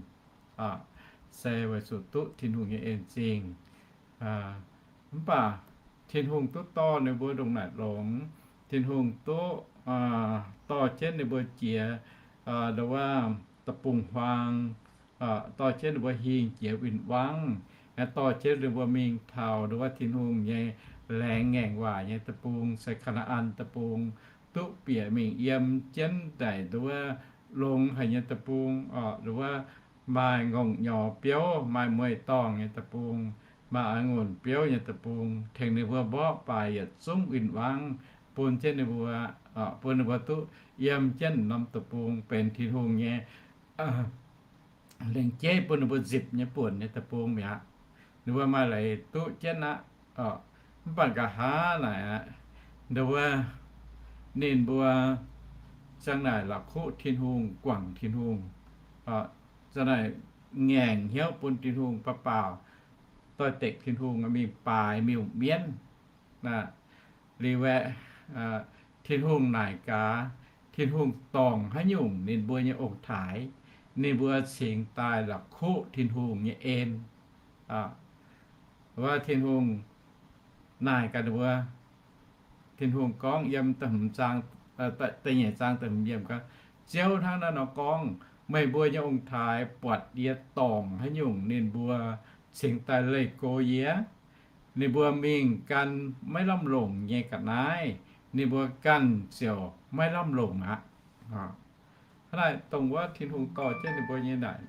se weic zuqc duqv Tin-Hungh nyei en-zingh. Mv baac Tin-Hungh duqv dorh ninh mbuo ndongc naaic longx. Tin-Hungh duqv dorh jienv ninh mbuo jiex nduov wuov deic-bung-huaang, dorh jienv ninh mbuo hingh jiex win-wangv, dorh jienv ninh mbuo mingh taux nduov wuov Tin-Hungh nyei laengz ngaengc waac nyei deic-bung, se Kaa^naa^an Deic-Bung, duqv bieqc mingh yiem jienv daic nduov wuov longx haic nyei deic-bung, nduov wuov maaih ngongh nyorx biouv, maaih mueiz-dorngh nyei deic-bung, maaih a'ngunc biouv nyei deic-bung, tengx ninh mbuo mborqv baaix yietc zungv win-wangv bun jienv ninh mbuo, bun ninh mbuo duqv yiem jienv norm deic-bung benx Tin-Hungh nyei lengc jeiv bun ninh mbuo nzipc nyei buonc nyei deic-bung mi'aqv. Ninh mbuo maaih leiz duqv jienv aqv. Mv baac nqa'haav naaic aqv, nduov wuov ninh mbuo ziang naaic la'kuqv Tin-Hungh, guangc Tin-Hungh, ziang naaic ngaengc hnyouv bun Tin-Hungh, baaux doix-dekc Tin-Hungh mingh baaix miuc-mienv. Liuz aeqv, Tin-Hungh naaic gaax, Tin-Hungh dorngc haaix nyungc ninh mbuo nyei ong-taaix, ninh mbuo cingx daaih la'kuqv Tin-Hungh nyei en. Wuov Tin-Hungh naaic gaax ninh mbuo, Tin-Hungh gorngv yiem da'hmz zaang, da'nyeic zaang da'hmz yiemc gorngv, Ziouv hnangv naaiv nor gorngv, Meih mbuo nyei ong-taaix buatc yie dorngc haaix nyungc ninh mbuo cingx daaih leih go yie. Ninh mbuo mingh gan maiv lamh longc nyei ga'naaiv, ninh mbuo ganh ziouc maiv lamh longc aqv. Hnangv naaic dongh wuov Tin-Hungh dorh jienv ninh mbuo nyei naaic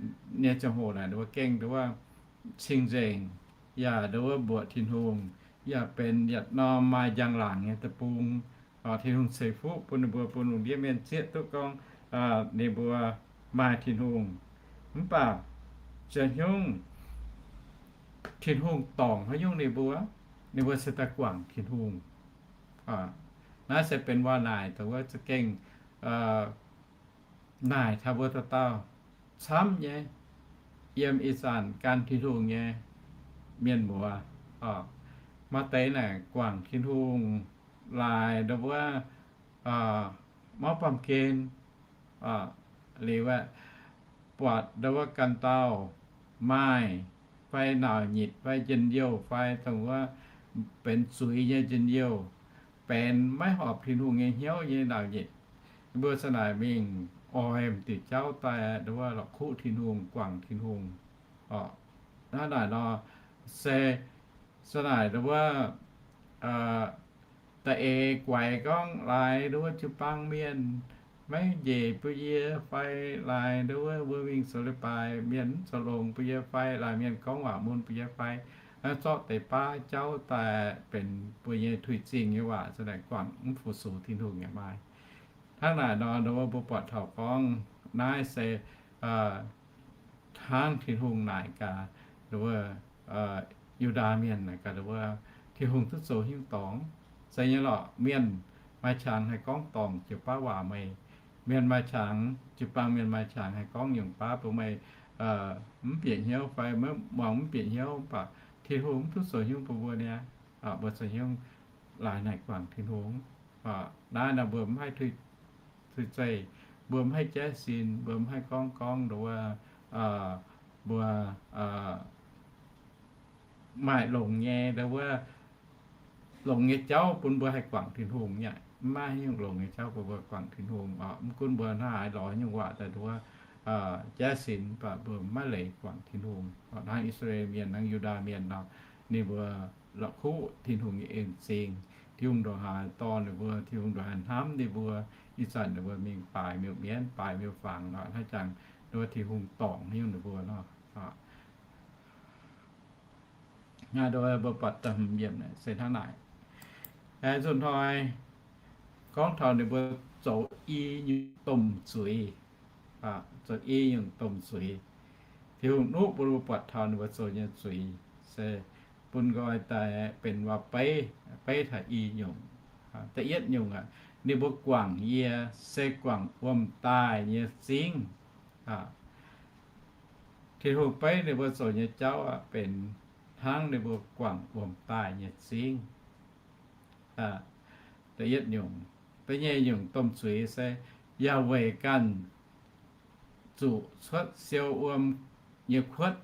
nyei ziangh hoc naaic, ninh mbuo gengh nduov wuov cing-nzengc, yaac nduov wuov mbuoqc Tin-Hungh, yaac benx yietc norm maaih njang-laangc nyei deic-bung. Tin-Hungh ceix fuqv bun ninh mbuo, bun lungh ndiev mienh zieqv duqv gorngv ninh mbuo maaih Tin-Hungh. Mv baac ziouc nyungc Tin-Hungh dorngc haaix nyungc ninh mbuo, ninh mbuo se daaih guangc Tin-Hungh. Naaiv se benx waac naaic dongh wuov za'gengh naaic taux mbuo dauh dauh camv nyei, yiem ih zanc gan Tin-Hungh nyei mienh muoz. Maaih deix naaic guangc Tin-Hungh laaix nduov wuov mauv baamh gen, liuz aeqv, buatc nduov wuov ganh dauh maaih fai nauc nyitc fai njien-youh fai dongh wuov benx zuiz nyei njien-youh, benx maiv horpc Tin-Hungh nyei hnyouv nyei nauc nyitc, mbuo za'naaic mingh oix m'diuc jauv daaih nduov wuov la'kuqv Tin-Hungh, guangc Tin-Hungh. Hnangv naaic nor, se za'naaic nduov wuov da'eix guaix gorngv laaix nduov wuov jiu-baang mienh maiv njiec bun yie fai, laaix nduov wuov mbuo mingh zoux leiz-baaix mienh mv zoux longx bun yie fai, laaix mienh gorngv waac mun bun yie fai, zorqv deix baav jauv daaih benx mbuo nyei tuix-zingh nyei waac, za'naaic guangc mv fu-sux Tin-Hungh yaac maaih. Hnangv naaic nor, nduov wuov mbuo buatc taux gorngv naaiv se hnangv Tin-Hungh naaic gaax, nduov wuov Yu^ndaa mienh naaic gaax, nduov wuov Tin-Hungh duqv zoux hnyouv dorngc. Se nyei lorqc, mienh maaih qangx haih gorngv dorngc jiu-baang waac meih. Mienh maaih qangx, jiu-baang mienh maaih qangx haih gorngv nyungc baav bun meih mv bieqc hnyouv fai maiv muangx mv bieqc hnyouv, mv baac Tin-Hungh mv duqv zoux hnyouv bun mbuo niaa. Mbuo zoux hnyouv laaix naaic guangc Tin-Hungh. Naaiv nor mbuo mv haih tuix zeih, mbuo mv haih jaiv sin, mbuo mv haih gorngv gorngv nduov wuov mbuo maaih longx nyei, nduov wuov longx nyei jauv bun mbuo haih guangc Tin-Hungh nyei. maiv maaih haaix nyungc longx nyei jauv bun mbuo guangc Tin-Hungh oc. Mv gunv mbuo hnangv haaix lorz nyungc waac daaih nduov jaiv sin, mv baac mbuo maiv leiz guangc Tin-Hungh oc. Hnangv I^saa^laa^en Mienh, hnangv Yu^ndaa Mienh nor, ninh mbuo la'kuqv Tin-Hungh nyei en-zingh. Tin-Hungh ndongc haaix dorh ninh mbuo, Tin-Hungh ndongc haaix hnamv ninh mbuo, ih zanc ninh mbuo mingh baaix miuc-mienv, baaix miuc-fangx oc. Hnangv jangx nduov Tin-Hungh dorngc nyungc ninh mbuo nor. Mbuo buatc da'hmz yiemc se hnangv naaic. Nzunc hnoi gorngv taux ninh mbuo zoux i nyungc domh zuiz, zoux i nyungc domh zuiz. Tin-Hungh nuqv bun mbuo buatc taux ninh mbuo zoux nyei zuiz se bun nqoi daaih benx waac-beiv, beiv taux i nyungc. Da'yietv nyungc aeqv, ninh mbuo guangc yie se guangc wuom-daaih nyei zingv. Tin-Hungh beiv ninh mbuo zoux nyei jauv aeqv, benx hnangv ninh mbuo guangc wuom-daaih nyei zingv. Da'yietv nyungc. Da'nyeic nyungc domh zuiz se yaac weic ganh zuqc cuotv siou wuom nyei kuotv,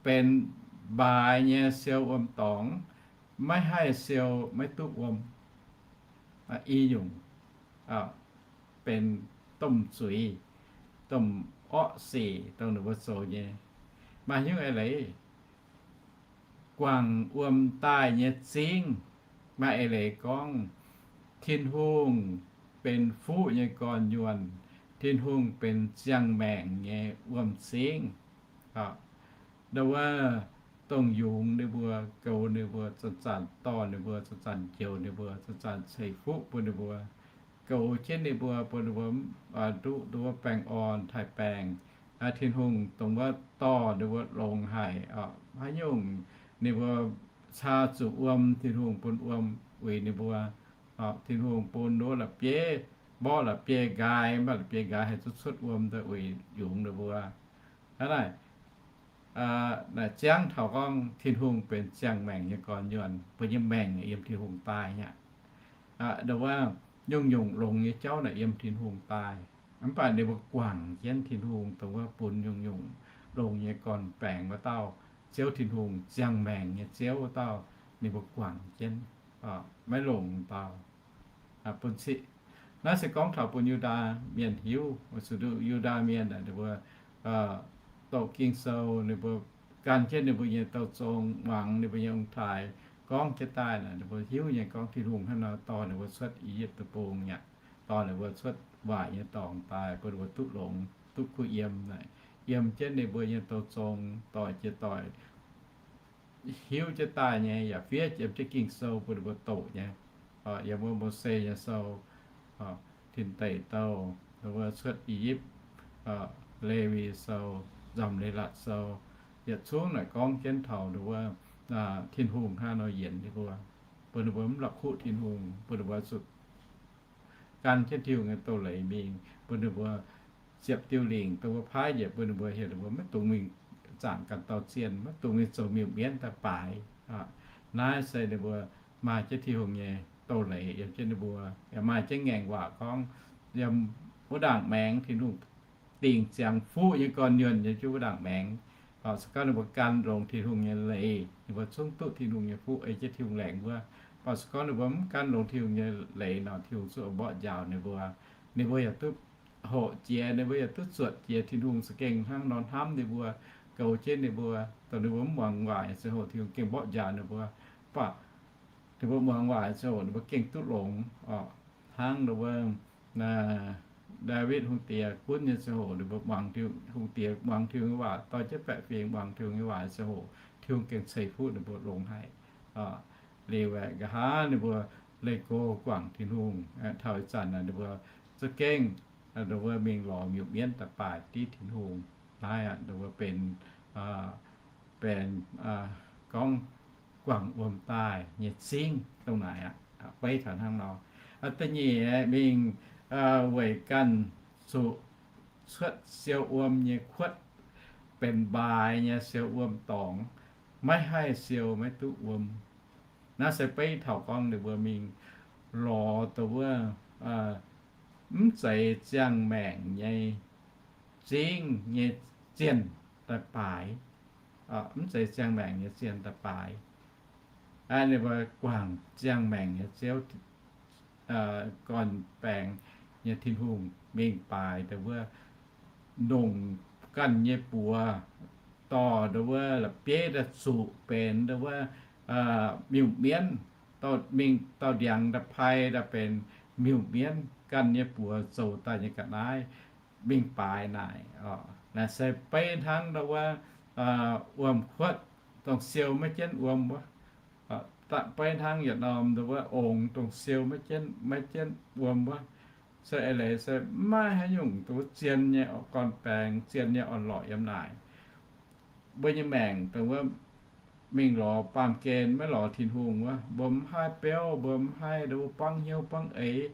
benx mbaaix nyei siou wuom dorngx, maiv haih siou maiv duqv wuom. I nyungc benx domh zuiz, domh orqv sic dongh ninh mbuo zoux nyei. Maaih hnyouv eix leiz guangc wuom-daaih nyei zingv. Maaih eix leiz gorngv Tin-Hungh benx fuqv nyei gorn-nyuonh, Tin-Hungh benx ziangh maengc nyei wuom-zingv. Ndau wuov dongh yungz ninh mbuo, goux ninh mbuo, zanc-zanc dorh ninh mbuo, zanc-zanc njoux ninh mbuo, zanc-zanc ceix fuqv bun ninh mbuo, goux jienv ninh mbuo, bun ninh mbuo duqv nduov baengh orn taaih baengh. Tin-Hungh dongh wuov dorh ninh mbuo longx haic. Haaix nyungc ninh mbuo caa zuqc wuom, Tin-Hungh bun wuom uix ninh mbuo. Tin-Hungh bun nduov la'bieiv, mborqv la'bieiv nqaai, mv baac la'bieiv nqaai haih zuqc cuotv wuom daaih uix yungz ninh mbuo. Hnangv naaic, naaic ziangv taux gorngv Tin-Hungh benx ziangh maengc nyei gorn-nyuonh, mbuo nyei maengc yiem Tin-Hungh daaih aqv. Ndau wuov nyungc-nyungc longx nyei jauv naaic yiem Tin-Hungh daaih. Mv baac ninh mbuo guangc jienv Tin-Hungh dongh wuov bun nyungc-nyungc longx nyei gorn-baengx wuov dauh, Ziouv Tin-Hungh, ziangh maengc nyei Ziouv wuov dauh, ninh mbuo guangc jienv, maiv longc dauh. Bun ciqv, naaiv se gorngv taux bun Yu^ndaa Mienh hiuv. Weic zuqc Yu^ndaa Mienh naaic ninh mbuo doqc Ging-Sou, ninh mbuo gan jienv ninh mbuo nyei douh zong, muangx ninh mbuo nyei ong-taaix gorngv jienv daaih naaic, ninh mbuo hiuv nyei gorngv Tin-Hungh hnangv nor dorh ninh mbuo cuotv I^yipv Deic-Bung aqv, dorh ninh mbuo cuotv waaic nyei dorngx daaih, bun ninh mbuo duqv longx, duqv kuh yiem naaic, yiem jienv ninh mbuo nyei douh zong doic jiex doic hiuv jienv daaih nyei, yaac fiev yiem jienv Ging-Sou bun ninh mbuo doqc nyei. Yiem wuov Mose nyei sou, Tin Deic Douh, wuov Cuotv I^yipv, Lewi Sou, Nzamc Leiz-Latc Sou, yietc zungv naaic gorngv jienv taux wuov Tin-Hungh hnangv nor yienc ninh mbuo, bun ninh mbuo mv la'kuqv Tin-Hungh, bun ninh mbuo zuqc gan jienv Tin-Hungh nyei doz-leiz mingh, bun ninh mbuo ziepc diuh lingc dongh wuov paaiv njiec, bun ninh mbuo heuc ninh mbuo maiv dungx mingh zaangc ganh dauh zienh, maiv dungx mingh zoux miuc-mienv daaih baaix. Naaiv se ninh mbuo maaih jienv Tin-Hungh nyei doz-leiz yiem jienv ninh mbuo, yaac maaih jienv ngaengc waac gorngv, yiem wuov ndaangc maengx Tin-Hungh dingc ziangx fuqv nyei gorn-nyuonh yiem jienv wuov ndaangc maengx. Baac se gorngv ninh mbuo gan longx Tin-Hungh nyei leiz, ninh mbuo zungv duqv Tin-Hungh nyei fuqv ei jienv Tin-Hungh laengz wuov. Baac se gorngv ninh mbuo mv gan longx Tin-Hungh nyei leiz nor, Tin-Hungh zungv mborqv njaaux ninh mbuo. Ninh mbuo yaac duqv hoqc jiex, ninh mbuo yaac duqv zuotc jiex. Tin-Hungh za'gengh hnangv nor hnamv ninh mbuo, goux jienv ninh mbuo, dongh ninh mbuo mv muangx waac nyei ziangh hoc Tin-Hungh gengh mborqv njaaux ninh mbuo. Baac ninh mbuo muangx waac nyei ziangh hoc ninh mbuo gengh duqv longx oc. Hnangv nor wuov, Ndaawitv hungh diex gunv nyei ziangh hoc ninh mbuo muangx Tin-Hungh, hungh diex muangx Tin-Hungh nyei waac, dorh jienv baeqc fingx muangx Tin-Hungh nyei waac nyei ziangh hoc, Tin-Hungh gengh ceix fuqv ninh mbuo longx haic. Liuz aeqv, nqa'haav ninh mbuo leih go guangc Tin-Hungh, taux ih zanc ninh mbuo za'gengh, ninh mbuo mingh lorz miuc-mienv daaih baaix div Tin-Hungh. Naaiv ninh mbuo benx, benx gorngv guangc wuom-daaih nyei zingv dongh naaic aqv. Beiv taux hnangv nor. Da'nyeic mingh weic ganh zuqc cuotv siou wuom nyei kuotv, benx mbaaix nyei siou wuom dorngx, maiv haih siou maiv duqv wuom. Naaiv se beiv taux gorngv ninh mbuo mingh lorz dongh wuov mv zeiz ziangh maengc nyei zingv nyei zienh daaih baaix, mv zeiz ziangh maengc nyei zienh daaih baaix. Ninh mbuo guangc ziangh maengc nyei Ziouv, gorn-baengx nyei Tin-Hungh mingh baaix ndau wuov, nongc ganh nyei buoz dorh ndau wuov la'bieiv daaih zuqc benx ndau wuov miuc-mienv, mingh dauh ndiangx daaih pai daaih benx miuc-mienv, ganh nyei buoz zoux daaih nyei ga'naaiv mingh baaix naaic. Naaic se beiv hnangv ndau wuov wuom-kuotv, dongh siou maiv jienv wuom wuov. Beiv hnangv yietc norm ndau wuov ongx, dongh siou maiv jienv, maiv jienv wuom wuov. Se eix leiz se maiv haaix nyungc dongh wuov zien nyei gorn-baengx, zien nyei orn-lorqc yiem naaic. Mbuo nyei maengc dongh wuov mingh lorz baamh gen, maiv lorz Tin-Hungh wuov, mbuo mv haih beuv, mbuo mv haih ndau wuov buangv hnyouv buangv eix,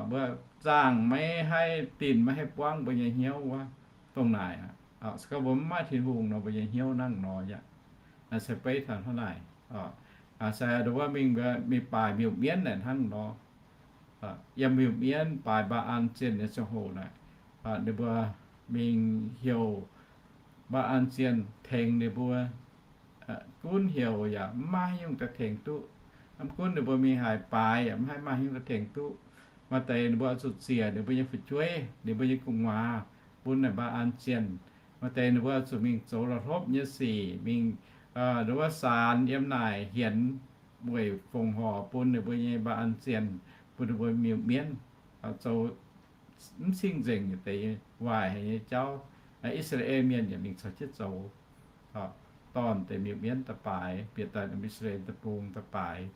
mbuo zaangh maiv haih, dinh maiv haih buangv mbuo nyei hnyouv wuov. Dongh naaic aqv, se gorngv mbuo mv maaih Tin-Hungh nor, mbuo nyei hnyouv hnangv nor aqv. Naaic se beiv taux hnangv naaic. Se ndau wuov mingh, mingh baaix miuc-mienv naaic hnangv nor. Yiem miuc-mienv baaix Mbaa^an zienh nyei ziangh hoc naaic, ninh mbuo mingh heuc Mbaa^an zienh tengx ninh mbuo. Gunv heuc yaac mv maaih haaix nyungc daaih tengx duqv. Mv gunv ninh mbuo mingh haaix baaix yaac mv haih maaih haaix nyungc daaih tengx duqv. Maaih deix ninh mbuo oix zuqc ziec ninh mbuo nyei fu'jueiv, ninh mbuo nyei gu'nguaaz bun naaic Mbaa^an zienh. Maaih deix ninh mbuo oix zuqc mingh zoux la'hlopv nyei sic, mingh ndau wuov saanx yiem naaic hienx weic fongc horc bun ninh mbuo nyei Mbaa^an zienh, bun ninh mbuo miuc-mienv, zoux mv cing-nzengc deix waaic haic nyei jauv. I^saa^laa^en Mienh yaac mingh caux jienv zoux, dorh deix miuc-mienv daaih baaix, bieqc daaih I^saa^laa^en Deic-Bung daaih baaix.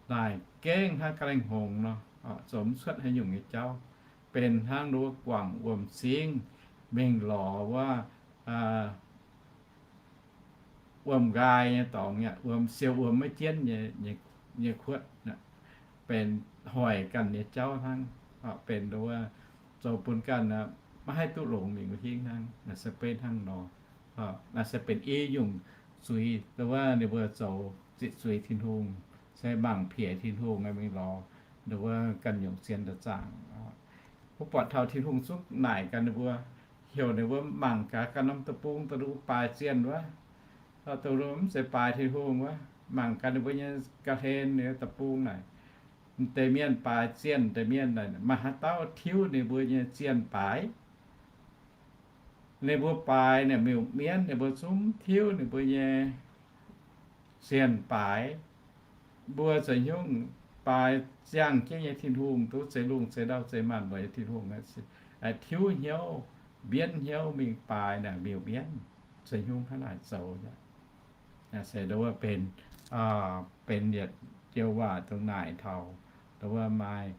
Naaic gengh hnangv ga'naaiv hngongx nor, zoux mv cuotv haaix nyungc nyei jauv, benx hnangv ndau wuov guangc wuom-zingv mingh lorz wuov wuom-nqaai nyei dorngx, wuom, siou wuom maiv jienv nyei kuotv, benx hoic ganh nyei jauv hnangv. Benx ndau wuov zoux bun ganh maiv haih duqv longx mingh wuov hingv hnangv. Naaiv se beiv hnangv nor. Naaiv se benx i nyungc zuiz ndau wuov ninh mbuo zoux ziqc zuiz Tin-Hungh, se mangc piex Tin-Hungh mingh lorz ndau wuov ganh nyungc zien daaih zaangc. Mbuo buatc taux Tin-Hungh zungv naaic gaax ninh mbuo, heuc ninh mbuo mangc gaax ganh norm deic-bung dongh baaix zienh wuov, dongh mv zeiz baaix Tin-Hungh wuov, mangc gaax ninh mbuo nyei ga'hlen, ninh deic-bung naaic. Deix mienh baaix zienh, deix mienh maaih haaix dauh tiuv ninh mbuo nyei zienh baaix? Ninh mbuo baaix naaic miuc-mienv, ninh mbuo zungv tiuv ninh mbuo nyei zienh baaix. Mbuo zoux hnyungv baaix ziangh jienv nyei Tin-Hungh, duqv zeix lungh zeix ndau zeix maanc mbuo nyei Tin-Hungh, tiuv hnyouv, mbienv hnyouv mingh baaix naaic miuc-mienv. Zoux hnyungv hnangv naaic zoux aqv. Se ndau wuov benx, benx yietc joux waac dongh naaic taux ndau wuov maaih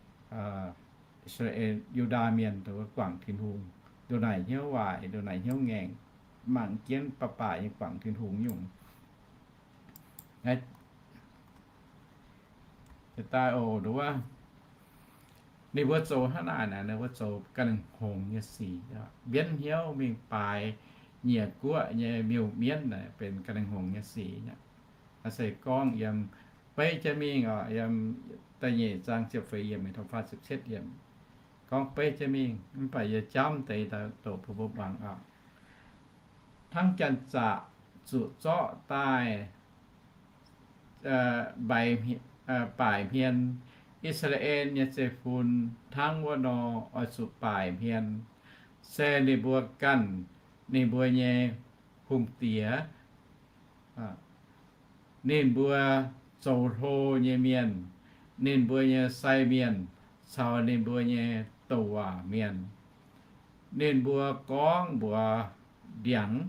I^saa^laa^en, Yu^ndaa Mienh ndau wuov guangc Tin-Hungh, ndongc naaic hnyouv waaic, ndongc naaic hnyouv ngaengc, mangc jienv baaih baaih nyei guangc Tin-Hungh nyungc. Daaih oc, ndau wuov ninh mbuo zoux hnangv naaic naaic, ninh mbuo zoux ga'hlen hngongx nyei sic, mbienv hnyouv mingh baaix nyieqc guoqv nyei miuc-mienv naaic benx ga'hlen hngongx nyei sic aqv. Se gorngv yiem beiv jienv mingh oc, yiem da'nyeic zaang ziepc feix yiemc mingh taux faah ziepc cietv yiemc, gorngv beiv jienv mingh, mv baac yie jamv deix daaih doqc bun mbuo muangx oc. Hnangv janx-zaqc zuqc zorqv daaih baaic hmien, I^saa^laa^en nyei zeiv-fun hnangv wuov nor oix zuqc baaic hmien, se ninh mbuo ganh, ninh mbuo nyei hungh diex, ninh mbuo zoux hlo nyei mienh, ninh mbuo nyei sai mienh caux ninh mbuo nyei douc waac mienh. Ninh mbuo gorngv mbuox ndiangx,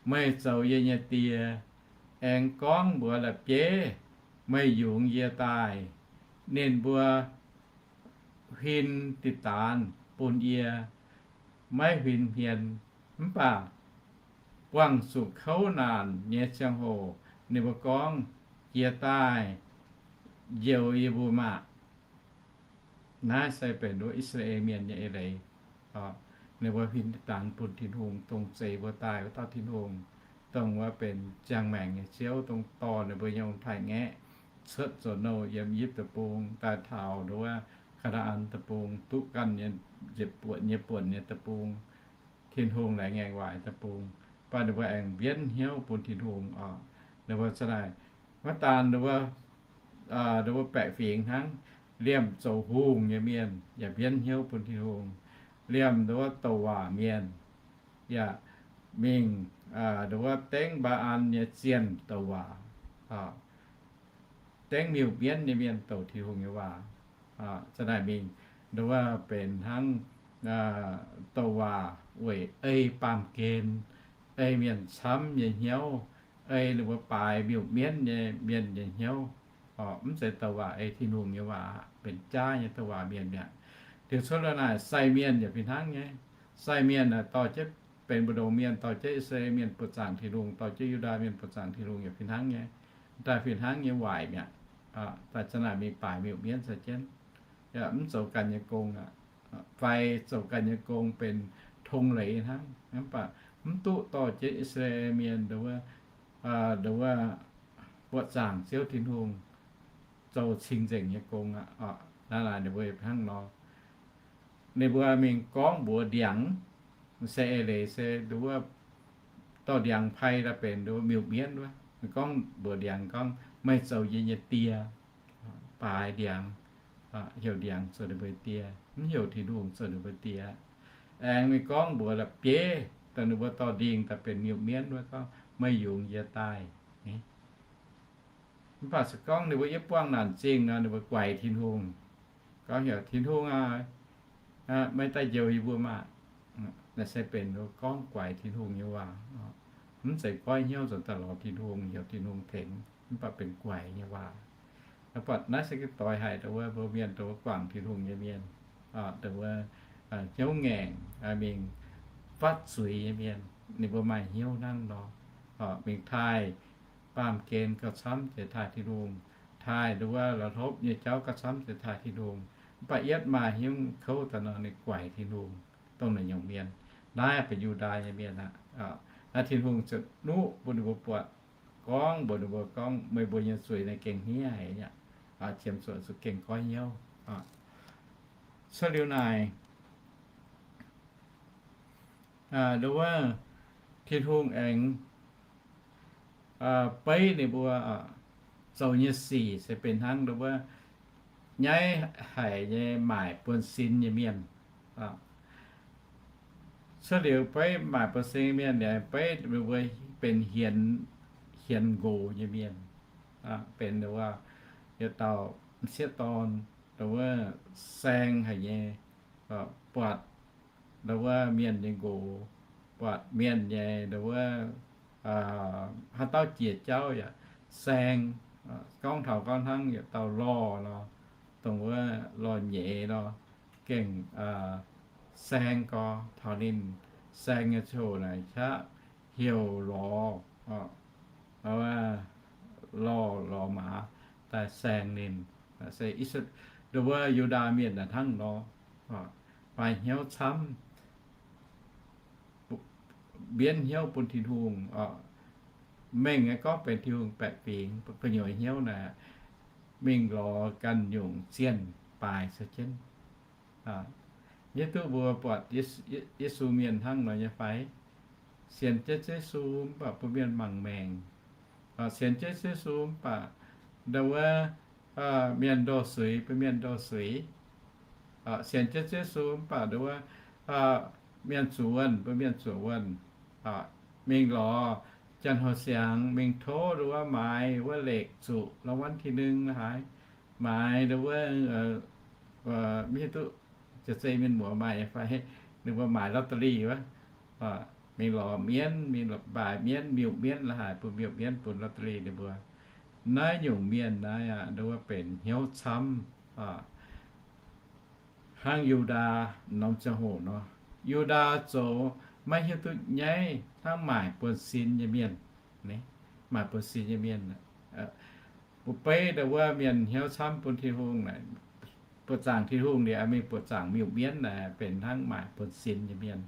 Meih zoux yie nyei die. Aengx gorngv mbuox la'bieiv, Meih yungz yie daaih. Ninh mbuo huin diqc daanz bun yie, maiv huin hmien. Mv baac buangh zuqc kouv naanc nyei ziangh hoc ninh mbuo gorngv, Jiez daaih njoux yie mbuo maah! Naaiv se benx wuov I^saa^laa^en Mienh nyei eix leiz. Ninh mbuo huin diqc daanz bun Tin-Hungh, dongh zeix mbuo daaih wuov dauh Tin-Hungh, dongh wuov benx ziangh maengc nyei Ziouv, dongh dorh ninh mbuo nyei ong-taaix-ngaeqv cuotv zoux nouh yiem I^yipv Deic-Bung daaih taux ndau wuov Kaa^naa^an Deic-Bung, duqv ganh nyei njiec buonc nyei buonc nyei deic-bung. Tin-Hungh laengz ngaengc waaic deic-bung, mv baac ninh mbuo aengx mbienv hnyouv bun Tin-Hungh oc. Ninh mbuo za'naaic maiv daan ninh mbuo, ninh mbuo baeqc fingx hnangv, Liemh zoux hungh nyei mienh yaac mbienv hnyouv bun Tin-Hungh. Liemh nduov douc waac mienh yaac mingh nduov dengv mbaa an nyei zienh douc waac, dengv miuc-mienv nyei mienh douc Tin-Hungh nyei waac. Za'naaic mingh nduov benx hnangv douc waac weic ei baamh gen, ei mienh camv nyei hnyouv, ei ninh mbuo baaix miuc-mienv nyei mienh nyei hnyouv. Mv zeiz douc waac ei Tin-Hungh nyei waac, benx jaav nyei douc waac mienh mi'aqv. Liuz cuotv liuz naaic sai mienh yaac fih hnangv nyei. Sai mienh aeqv, dorh jienv benx mbu'ndongx mienh, dorh jienv I^saa^laa^en Mienh buoqc zaangc Tin-Hungh, dorh jienv Yu^ndaa Mienh buoqc zaangc Tin-Hungh yaac fih hnangv nyei. Daaih fih hnangv nyei waaic mi'aqv. Daaih za'naaic mingh baaix miuc-mienv caux jienv, mv zoux ganh nyei gong aqv, fai zoux ganh nyei gong benx tong leiz hnangv. Mv baac mv duqv dorh jienv I^saa^laa^en Mienh nduov, nduov buoqc zaangc Ziouv Tin-Hungh, zoux cing-nzengc nyei gong aqv. Naaiv ninh mbuo hnangv nor, ninh mbuo mingh gorngv mbuox ndiangx, se eix leiz se nduov dorh ndiangx pai daaih benx nduov miuc-mienv wuov. Gorngv mbuox ndiangx gorngv, meih zoux yie nyei die. Baaix ndiangx, heuc ndiangx zoux ninh mbuo die, mv heuc Tin-Hungh zoux ninh mbuo die. Aengx mingh gorngv mbuox la'bieiv, dongh ninh mbuo dorh ndingh daaih benx miuc-mienv wuov gorngv, meih yungz yie daaih. Mv baac se gorngv ninh mbuo yiem buangh naanc zingh nor, ninh mbuo guaix Tin-Hungh, gorngv heuc, Tin-Hungh aah, meih daaih njoux yie mbuo maah! Naaiv se benx gorngv guaix Tin-Hungh nyei waac. Mv zeiz goiv hnyouv nzuonx daaih lorz Tin-Hungh, heuc Tin-Hungh tengx, mv baac benx guaix nyei waac. Mv baac naaiv se gengh doix haic dongh wuov mbuo mienh, dongh wuov guangc Tin-Hungh nyei mienh, dongh wuov hnyouv ngaengc mingh fatv zuiz nyei mienh, ninh mbuo maaih hnyouv hnangv nor, mingh taaih baamh gen gauh camv zeiz taaih Tin-Hungh, taaih nduov la'hlopv nyei jauv gauh camv zeiz taaih Tin-Hungh. Mv baac yietv maaih hnyouv kouv daaih nor, ninh guaix Tin-Hungh, dongh naaiv nyungc mienh. Naaiv benx Yu^ndaa nyei mienh aqv. Naaiv Tin-Hungh ziouc nuqv bun ninh mbuo buatc, gorngv mbuox ninh mbuo gorngv, meih mbuo nyei zuiz naaiv gengh hniev haic aqv. Qiemx zuqc gengh goiv hnyouv. Cuotv liuz naaic, nduov, Tin-Hungh aengx beiv ninh mbuo zoux nyei sic se benx hnangv nduov, nyaiv haic nyei maaic buonv-sin nyei mienh. Cuotv liuz beiv maaic buonv-sin nyei mienh, beiv ninh mbuo benx hienx, hienx nqox nyei mienh, benx nduov, yietc dauh m'sieqv dorn, nduov, saeng haic nyei, buatc nduov mienh nyei nqox, buatc mienh nyei nduov, haaix dauh jiex jauv yaac saeng. Gorngv taux gorngv hnangv yietc dauh lorh nor, dongh wuov lorh nyeiz nor, gengh saeng gorx. Taux ninh saeng nyei ziangh hoc naaic qaqv heuc lorz, lorh, lorh maaz daaih saeng ninh. Se nduov Yu^ndaa mienh naaic hnangv nor, maaih hnyouv camv, mbienv hnyouv bun Tin-Hungh, mengh nyei gorngv benx Tin-Hungh baeqc fingx, gu'nyuoz hnyouv naaic mingh lorz ganh nyungc zienh baaix caux jienv. Hiuv duqv mbuo buatc Yesu mienh hnangv nor nyei fai? Sienx jienv Yesu mv baac bun mienh mangc maengc. Sienx jienv Yesu mv baac nduov mienh ndoh suix bun mienh ndoh suix. Sienx jienv Yesu mv baac nduov mienh zuqc wuonh bun mienh zuqc wuonh. Mingh lorz janx-hoc siangx mingh tov nduov maaiz wuov lekc zuqc รางวัลที่หนึ่ง la'haaix, maaiz nduov mv hiuv duqv jiex zei mienh muoz maaih fai, ninh mbuo maaiz ลอตเตอรี่ wuov, mingh lorz mienv, mingh baaix mienv, miuc mienv la'haaix, bun miuc mienv bun ลอตเตอรี่ ninh mbuo. Naaiv nyungc mienh naaiv aqv, nduov benx hnyouv camv hnangv Yu^ndaa norm ziangh hoc nor. Yu^ndaa zoux maiv hiuv duqv nyaiv hnangv maaic buonv-sin nyei mienh. Maaic buonv-sin nyei mienh, mbuo beiv nduov mienh hnyouv camv bun Tin-Hungh, buoqc zaangc Tin-Hungh liuz, mingh buoqc zaangc miuc mienv naaic benx hnangv maaic buonv-sin nyei mienh.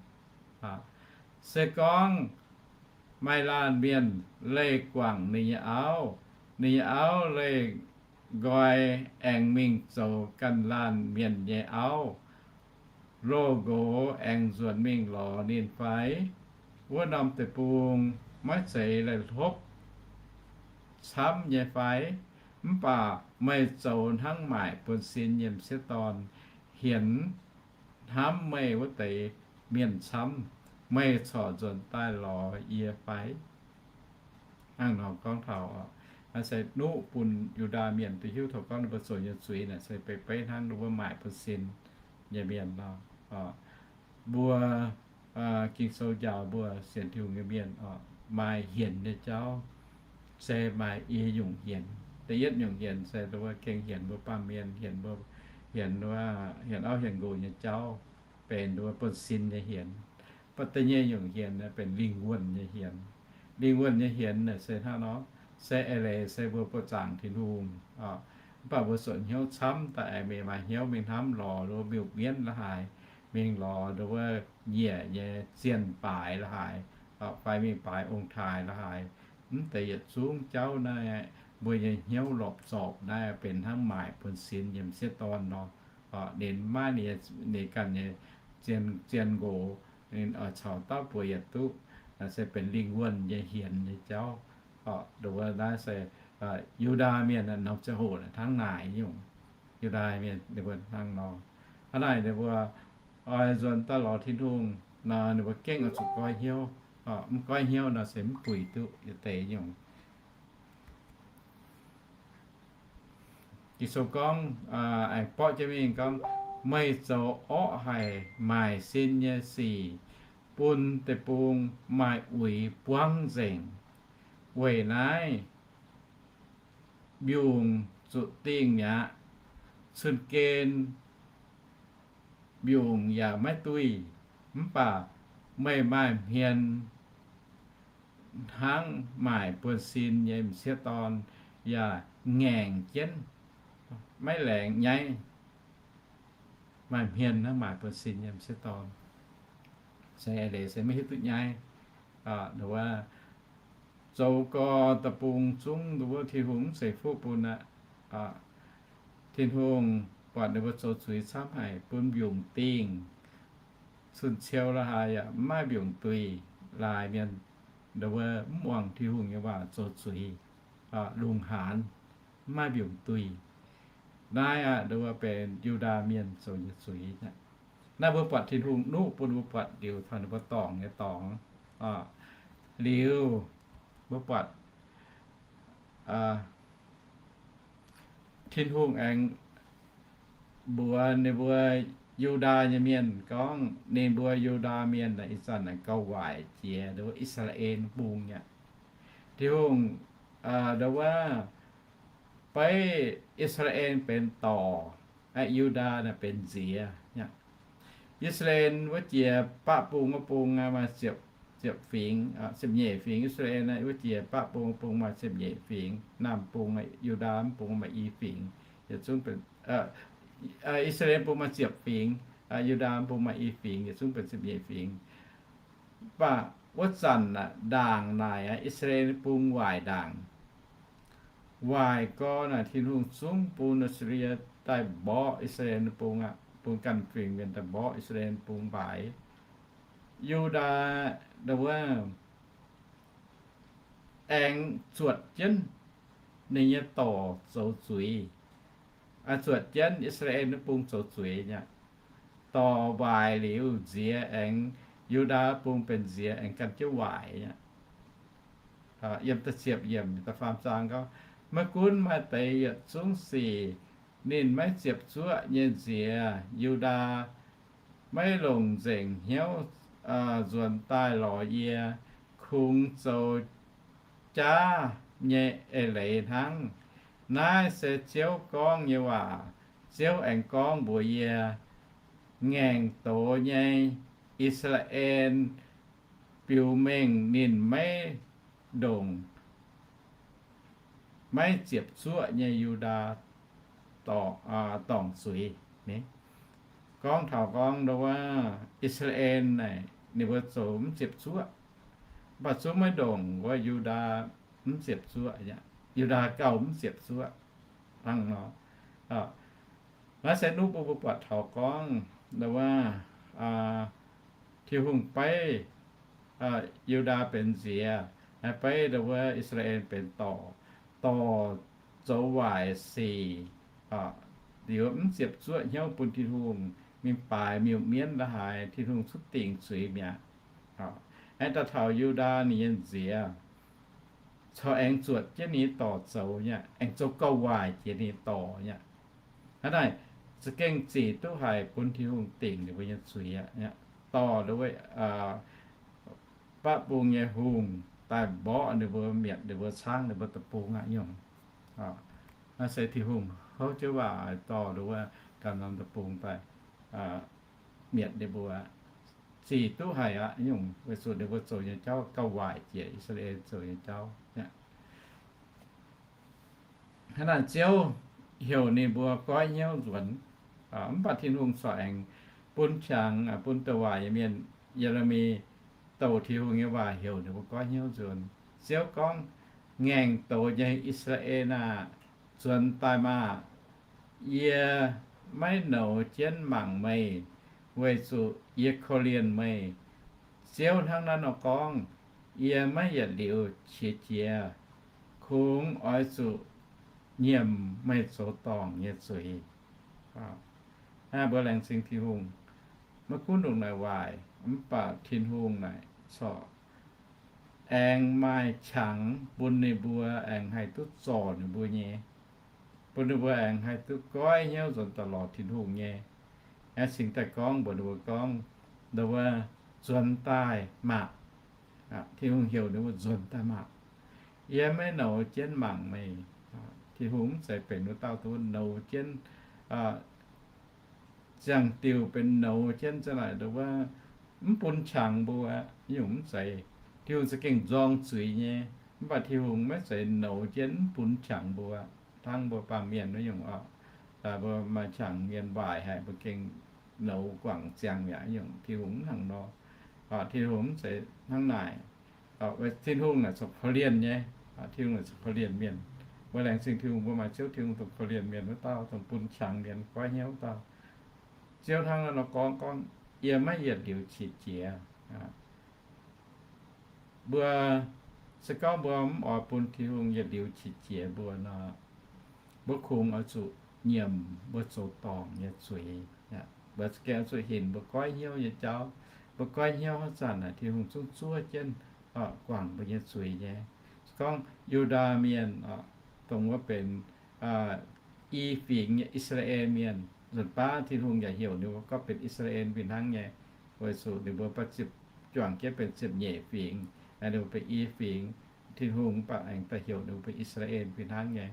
Se gorngv maaih laanh mienh leih guangc ninh nyei auv, ninh nyei auv leih nqoi aengx mingh zoux ganh laanh mienh nyei auv, loz-nqox aengx nzuonx mingh lorz ninh fai? Wuov norm deic-bung maiv zeiz leih hlopv camv nyei fai? Mv baac meih zoux hnangv maaic buonv-sin nyei m'sieqv dorn, hienx hnamv meih wuov deix mienh camv, meih corc nzuonx daaih lorz yie fai? Hnangv nor gorngv taux, se nuqv bun Yu^ndaa Mienh duqv hiuv taux gorngv ninh mbuo zoux nyei zuiz naaic se beiv beiv hnangv ninh mbuo maaic buonv-sin nyei mienh nor. Mbuo Ging-Sou njaaux mbuo sienx Tin-Hungh nyei mienh oc, maaih hienx nyei jauv, se maaih i nyungc hienx. Da'yietv nyungc hienx se mbuo gengh hienx mbuo baamh mienh, hienx mbuo, hienx, hienx auv hienx nqox nyei jauv, benx mbuo buonv-sin nyei hienx. Mv baac da'nyeic nyungc hienx benx lingh wuonh nyei hienx. Lingh wuonh nyei hienx naaic se hnangv nor, se eix leiz se mbuo buoqc zaangc Tin-Hungh, mv baac mbuo zuotc hnyouv camv daaih aengx mingh maaih hnyouv mingh hnamv lorz lo miuc-mienv la'haaix, mingh lorz nduov wuov nyiec nyei zienh baaix la'haaix, fai mingh baaix ong-taaix la'haaix. Mv deix yietc zungv jauv naaiv, mbuo nyei hnyouv lorpc zorpc naaiv benx hnangv maaic buonv-sin nyei m'sieqv dorn nor. Ninh maiv maaih ninh ganh nyei zien, zien nqox, ninh oix caux dauh buoz yietc duqv, se benx lingh wuonh nyei hienx nyei jauv. Nduov wuov naaiv se Yu^ndaa Mienh norm ziangh hoc hnangv naaic nyungc. Yu^ndaa Mienh ninh mbuo hnangv nor. Hnangv naaic ninh mbuo oix nzuonx daaih lorz Tin-Hungh nor, ninh mbuo gengh oix zuqc goiv hnyouv. Mv goiv hnyouv nor se mv puix duqv yietc deix nyungc. Ging-Sou gorngv, aengx borqv jienv mingh gorngv, meih zoux orqv haic maaic sin nyei sic bun deic-bung maaih uix buangv nzengc. Weic naaiv mbiungc zuqc dingh mi'aqv. Cun-gen mbiungc yaac maiv duih, mv baac meih maaih hmien hnangv maaic buonv-sin nyei m'sieqv dorn, yaac ngaengc jienv, maiv laengz nyaiv. Maaih hmien hnangv maaic buonv-sin nyei m'sieqv dorn, se leiz se maiv hiuv duqv nyaiv. Nduov wuov zoux gorx deic-bung zungv nduov wuov Tin-Hungh mv ceix fuqv bun aqv. Tin-Hungh buatc ninh mbuo zoux zuiz camv haic, bun mbiungc dingh, cun-ciou la'haaix yaac mv maaih mbiungc duih, laaix mienh nduov wuov mv muangx Tin-Hungh nyei waac zoux zuiz, lungh haanz, mv maaih mbiungc duih. Naaiv aqv nduov wuov benx Yu^ndaa Mienh zoux nyei zuiz. Naaiv mbuo buatc Tin-Hungh nuqv bun mbuo buatc liuz taux ninh mbuo dorngc nyei dorngx. Liuz mbuo buatc Tin-Hungh aengx mbuox ninh mbuo Yu^ndaa nyei mienh gorngv, ninh mbuo Yu^ndaa mienh ih zanc aengx gauh waaic jiex nduov wuov I^saa^laa^en bung aqv. Tin-Hungh nduov wuov beiv I^saa^laa^en benx dorc, Yu^ndaa naaic benx nziex. I^saa^laa^en wuov jiex baqv bung wuov bung maaih ziepc, ziepc fingx, ziepc nyeic fingx. I^saa^laa^en wuov jiex baqv bung wuov bung maaih ziepc nyeic fingx. Naamh bung, Yu^ndaa mv bung maaih i fingx. Yietc zungv benx, I^saa^laa^en bung maaih ziepc fingx, Yu^ndaa mv bung maaih i fingx, yietc zungv benx ziepc nyeic fingx. Mv baac wuov zanc aqv, ndaangc naaic aqv, I^saa^laa^en bung waaic ndaangc. Waaic gorx naaic Tin-Hungh zungv bun Assyria daaih mborqv I^saa^laa^en bung aqv, bun ganh fingx mienh daaih mborqv I^saa^laa^en bung mbaaix. Yu^ndaa nduov wuov aengx zuotc jienv ninh nyei dorc zoux zuiz. Zuotc jienv I^saa^laa^en wuov bung zoux zuiz aqv. Dorc waaic liuz nziex aengx, Yu^ndaa bung benx nziex aengx gan jienv waaic aqv. Yiem da'ziepc yiemc da'faam zaang gorngv, maiv gunv maaih deix yietc zungv sic ninh maiv ziepc zuoqv nyei nziex, Yu^ndaa maiv longc nzengc hnyouv nzuonx daaih lorz yie, kungx zoux jaav nyei eix leiz hnangv. Naaiv se Ziouv gorngv nyei waac. Ziouv aengx gorngv mbuox yie, ngaengc doz nyei I^saa^laa^en biux mengh ninh maiv ndongc maiv ziepc zuoqv nyei Yu^ndaa dorngc zuiz. Gorngv taux gorngv nduov wuov I^saa^laa^en naaic ninh mbuo zoux mv ziepc zuoqv, mv baac zungv maiv ndongc wuov Yu^ndaa mv ziepc zuoqv, Yu^ndaa gauh mv ziepc zuoqv hnangv nor. Naaiv se nuqv bun mbuo buatc taux gorngv nduov wuov Tin-Hungh beiv Yu^ndaa benx nziex, beiv nduov wuov I^saa^laa^en benx dorc. Dorc zoux waaic sic, liuz mv ziepc zuoqv hnyouv bun Tin-Hungh, mingh baaix miuc-mienv la'haaix, Tin-Hungh cuotv dingc zuiz mi'aqv. Aengx daaih taux Yu^ndaa ninh nyei nziex, corc aengx zuotc jienv ninh nyei dorc zoux nyei, aengx zoux gauh waaic jiex ninh nyei dorc nyei. Hnangv naaic, za'gengh zic duqv haic bun Tin-Hungh dingc ninh mbuo nyei zuiz aqv. Dorh wuov, baqv bung nyei hungh daaih mborqv ninh mbuo, mietc ninh mbuo, caangv ninh mbuo deic-bung aqv nyungc. Naaiv se Tin-Hungh houv jienv waac dorh wuov ganh norm deic-bung daaih mietc ninh mbuo. Zic duqv haic aqv nyungc, weic zuqc ninh mbuo zoux nyei jauv gauh waaic jiex I^saa^laa^en zoux nyei jauv. Hnangv naaic Ziouv heuc ninh mbuo goiv hnyouv nzuonx. Mv baac Tin-Hungh corc aengx bun qangx, bun douc waac nyei mienh, Ye^le^mi, douc Tin-Hungh nyei waac heuc ninh mbuo goiv hnyouv nzuonx. Ziouv gorngv, Ngaengc doz nyei I^saa^laa^en aah! Nzuonx daaih maah! Yie maiv nouz jienv mangc meih, weic zuqc yie korv-lienh meih. Ziouv hnangv naaiv nor gorngv, Yie maiv yietc liuz qiex jiez. Kungx oix zuqc nyiemc meih zoux dorngc nyei zuiz. Mbuo laengz zingh Tin-Hungh, maiv gunv ndongc naaic waaic, mv baac Tin-Hungh naaic corc aengx maaih qangx bun ninh mbuo, aengx haih duqv zorc ninh mbuo nyei, bun ninh mbuo aengx haih duqv goiv hnyouv nzuonx daaih lorz Tin-Hungh nyei. Aengx cingx daaih gorngv mbuox ninh mbuo gorngv, Nduov, nzuonx daaih maah! Tin-Hungh heuc ninh mbuo nzuonx daaih maah! Yie maiv nouz jienv mangc meih. Tin-Hungh mv zeiz benx wuov dauh duqv nouz jienv ziangh diuh benx nouz jienv za'naaic nduov, mv bun qangx mbuo. Nyungc mv zeiz. Tin-Hungh za'gengh nzorng zuiz nyei, mv baac Tin-Hungh maiv zeiz nouz jienv mv bun qangx mbuo. Hnangv mbuo baamh mienh wuov nyungc oc, mbuo maaih qangx mienh waaic haic, mbuo gengh nouz guangc ziangh mi'aqv nyungc. Tin-Hungh mv hnangv nor. Tin-Hungh mv zeiz hnangv naaic. Tin-Hungh naaic corc korv-lienh nyei. Tin-Hungh naaic corc korv-lienh mienh. Mbuo laengz zingh Tin-Hungh, mbuo maaih Ziouv Tin-Hungh dongh korv-lienh mienh wuov dauh, dongh bun qangx mienh goiv hnyouv wuov dauh. Ziouv hnangv naaiv nor gorngv, gorngv, Yie maiv yietc liuz qiex jiez. Mbuo se gorngv mbuo mv oix bun Tin-Hungh yietc liuz qiex jiez mbuo nor, mbuo kungx oix zuqc nyiemc mbuo zoux dorngc nyei zuiz. Mbuo gengh oix zuqc hinc mbuo goiv hnyouv nyei jauv. Mbuo goiv hnyouv haaix zanc naaic, Tin-Hungh zungv zuov jienv guangc mbuo nyei zuiz nyei. Se gorngv Yu^ndaa Mienh, dongh wuov benx i fingx nyei I^saa^laa^en Mienh, nzunc baav Tin-Hungh yaac heuc ninh mbuo gorngv benx I^saa^laa^en fih hnangv nyei, weic zuqc ninh mbuo baav ziepc, juangc jienv benx ziepc nyeic fingx, ninh mbuo benx i fingx. Tin-Hungh mv baac aengx daaih heuc ninh mbuo benx I^saa^laa^en fih hnangv nyei.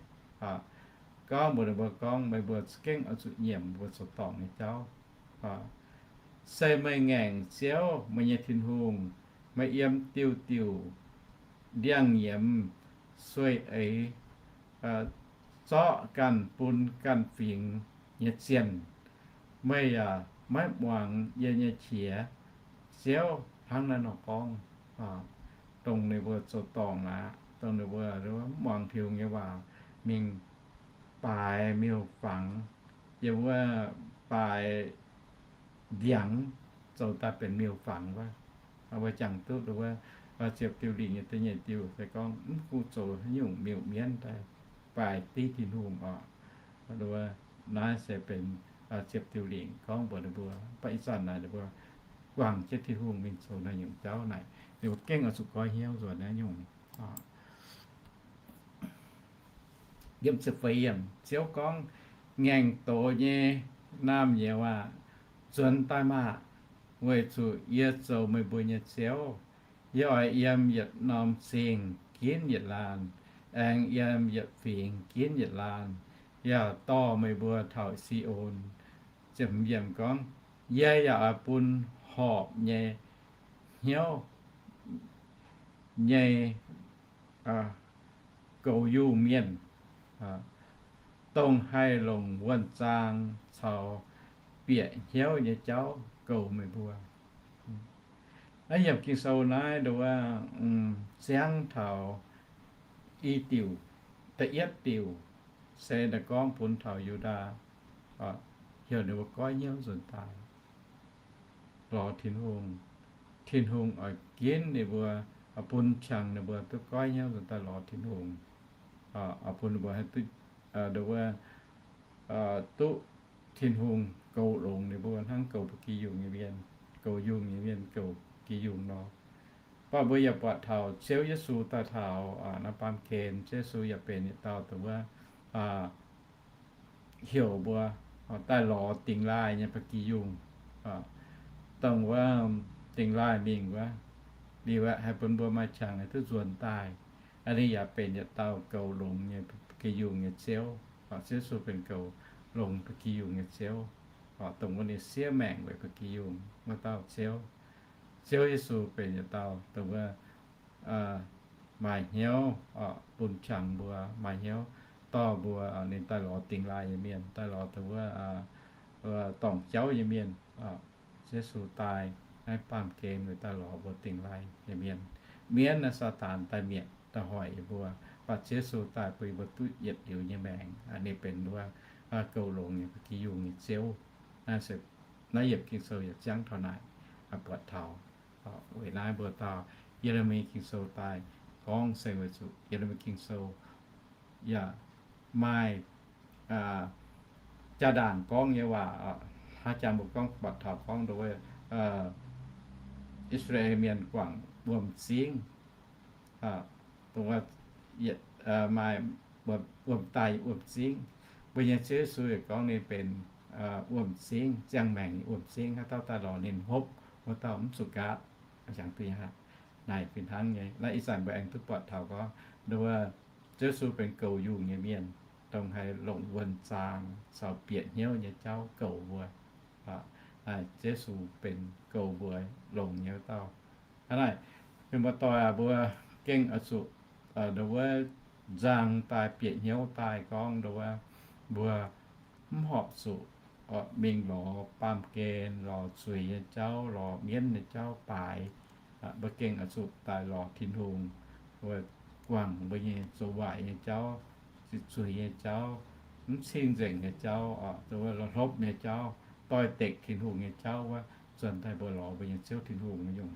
Gorngv mbuox ninh mbuo gorngv, Meih mbuo za'gengh oix zuqc nyiemc mbuo zoux dorngc nyei jauv. Se meih ngaengc Ziouv, meih nyei Tin-Hungh, meih yiem diuh diuc ndiangx-nyiemz sueih eix zorqv ganh bun ganh fingx nyei zienh. Meih yaac maiv muangx yie nyei qiex. Ziouv hnangv naaiv nor gorngv. Dongh ninh mbuo zoux dorngc aqv, dongh ninh mbuo mv muangx Tin-Hungh nyei waac, mingh baaix miuc-fangx, yiem wuov baaix ndiangx, zoux daaih benx miuc-fangx wuov. Mbuo jangx duqv wuov ziepc diuh lingc nyei da'nyeic diuh se gorngv mv gu zoux haaix nyungc miuc-mienv daaih baaix div Tin-Hungh oc. Naaiv se benx ziepc diuh lingc gorngv mbuox ninh mbuo, mv baac ih zanc naaic ninh mbuo guangc jienv Tin-Hungh mingh zoux naaiv nyungc jauv naaic, ninh mbuo gengh oix zuqc goiv hnyouv nzuonx naaiv nyungc. Yiem ziepc feix yiemc, Ziouv gorngv, Ngaengc doz nyei naamh nyouz aah! Nzuonx daaih maah! Weic zuqc yie zoux meih mbuo nyei Ziouv. Yie oix yiem yietc norm zingh ginv yietc laanh, aengx yiem yietc fingx ginv yietc laanh, yaac dorh meih mbuo taux Si^on. Ziepc hmz yiemc gorngv, Yie yaac oix bun horpc nyei hnyouv nyei goux yungh mienh, dongh haih longc wuonh zaang caux bieqc hnyouv nyei jauv goux meih mbuo. Naaiv yiemc Ging-Sou naaiv nduov ziangv taux i diuc, da'yietv diuc se naaiv gorngv bun taux Yu^ndaa, heuc ninh mbuo goiv hnyouv nzuonx daaih lorz Tin-Hungh. Tin-Hungh oix ginv ninh mbuo, bun qangx ninh mbuo duqv goiv hnyouv nzuonx daaih lorz Tin-Hungh, bun ninh mbuo haih duqv nduov wuov, duqv Tin-Hungh goux longx ninh mbuo hnangv goux ba'gi yungh nyei mienh, goux yungh nyei mienh goux ba'gi yungh nor. Mv baac mbuo yaac buatc taux Ziouv Yesu daaih taux naaiv baamh gen, Ziouv Yesu yaac benx yietc dauh dongh wuov heuc mbuo daaih lorz dingx laaih nyei ba'gi yungh, dongh wuov dingx laaih mingh wuov, liuz aeqv, haih bun mbuo maaih qangx haih duqv nzuonx daaih. Ninh yaac benx yietc dauh goux longx nyei ba'gi yungh nyei Ziouv. Ziouv Yesu benx goux longx ba'gi yungh nyei Ziouv, dongh wuov ninh siev maengc weic ba'gi yungh wuov dauh Ziouv. Ziouv Yesu benx yietc dauh dongh wuov maaih hnyouv bun qangx mbuo, maaih hnyouv dorh mbuo, ninh daaih lorz dingx laaih nyei mienh, daaih lorz dongh wuov dorngc jauv nyei mienh. Ziouv Yesu daaih naaiv baamh gen weic daaih lorz mbuo dingx laaih nyei mienh. Mienv naaiv Saadaan daaih mietc daaih hoic yie mbuo, mv baac Ziouv Yesu daaih bun yie mbuo duqv yietc liuz nyei maengc. Ninh benx wuov goux longx nyei ba'gi yungh nyei Ziouv. Naaiv se naaiv yiemc Ging-Sou yaac ziangv taux naaic, buatc taux. Weic naaiv mbuo dauh Ye^le^mi Ging-Sou daaih gorngv se weic zuqc Ye^le^mi Ging-Sou yaac maaih jaa-ndaangc gorngv nyei waac. Haaix jangx mbuo gorngv buatc taux gorngv nduov wuov I^saa^laa^en Mienh guangc wuom-zingv, dongh wuov maaih wuom daaih wuom-zingv. Mbuo nyei Ziouv Yesu yaac gorngv ninh benx wuom-zingv, ziangh maengc nyei wuom-zingv. Haaix dauh daaih lorz ninh hopv, wuov dauh mv zuqc nqaatv. Jangx duqv naaic fih hnangv nyei. Naaiv ih zanc mbuo aengx duqv buatc taux gorngv nduov wuov Ziouv Yesu benx goux yungh nyei mienh, dongh haih longc wuonh zaang caux bieqc hnyouv nyei jauv goux mbuo. Naaiv Ziouv Yesu benx goux mbuo longx nyei wuov dauh. Hnangv naaic, mienh muoz-doic aac, mbuo gengh oix zuqc nduov wuov nzang daaih bieqc hnyouv daaih gorngv nduov wuov mbuo mv horpc zuqc mingh lorz baamh gen, lorz zuiz nyei jauv, lorz mienv nyei jauv baaix. Mbuo gengh oix zuqc daaih lorz Tin-Hungh guangc mbuo nyei zoux waaic nyei jauv, zuiz-zuiz nyei jauv, mv cing-nzengc nyei jauv, hlopv nyei jauv, doix-dekc Tin-Hungh nyei jauv wuov, nzuonx daaih mbuo lorz mbuo nyei Ziouv Tin-Hungh nyungc.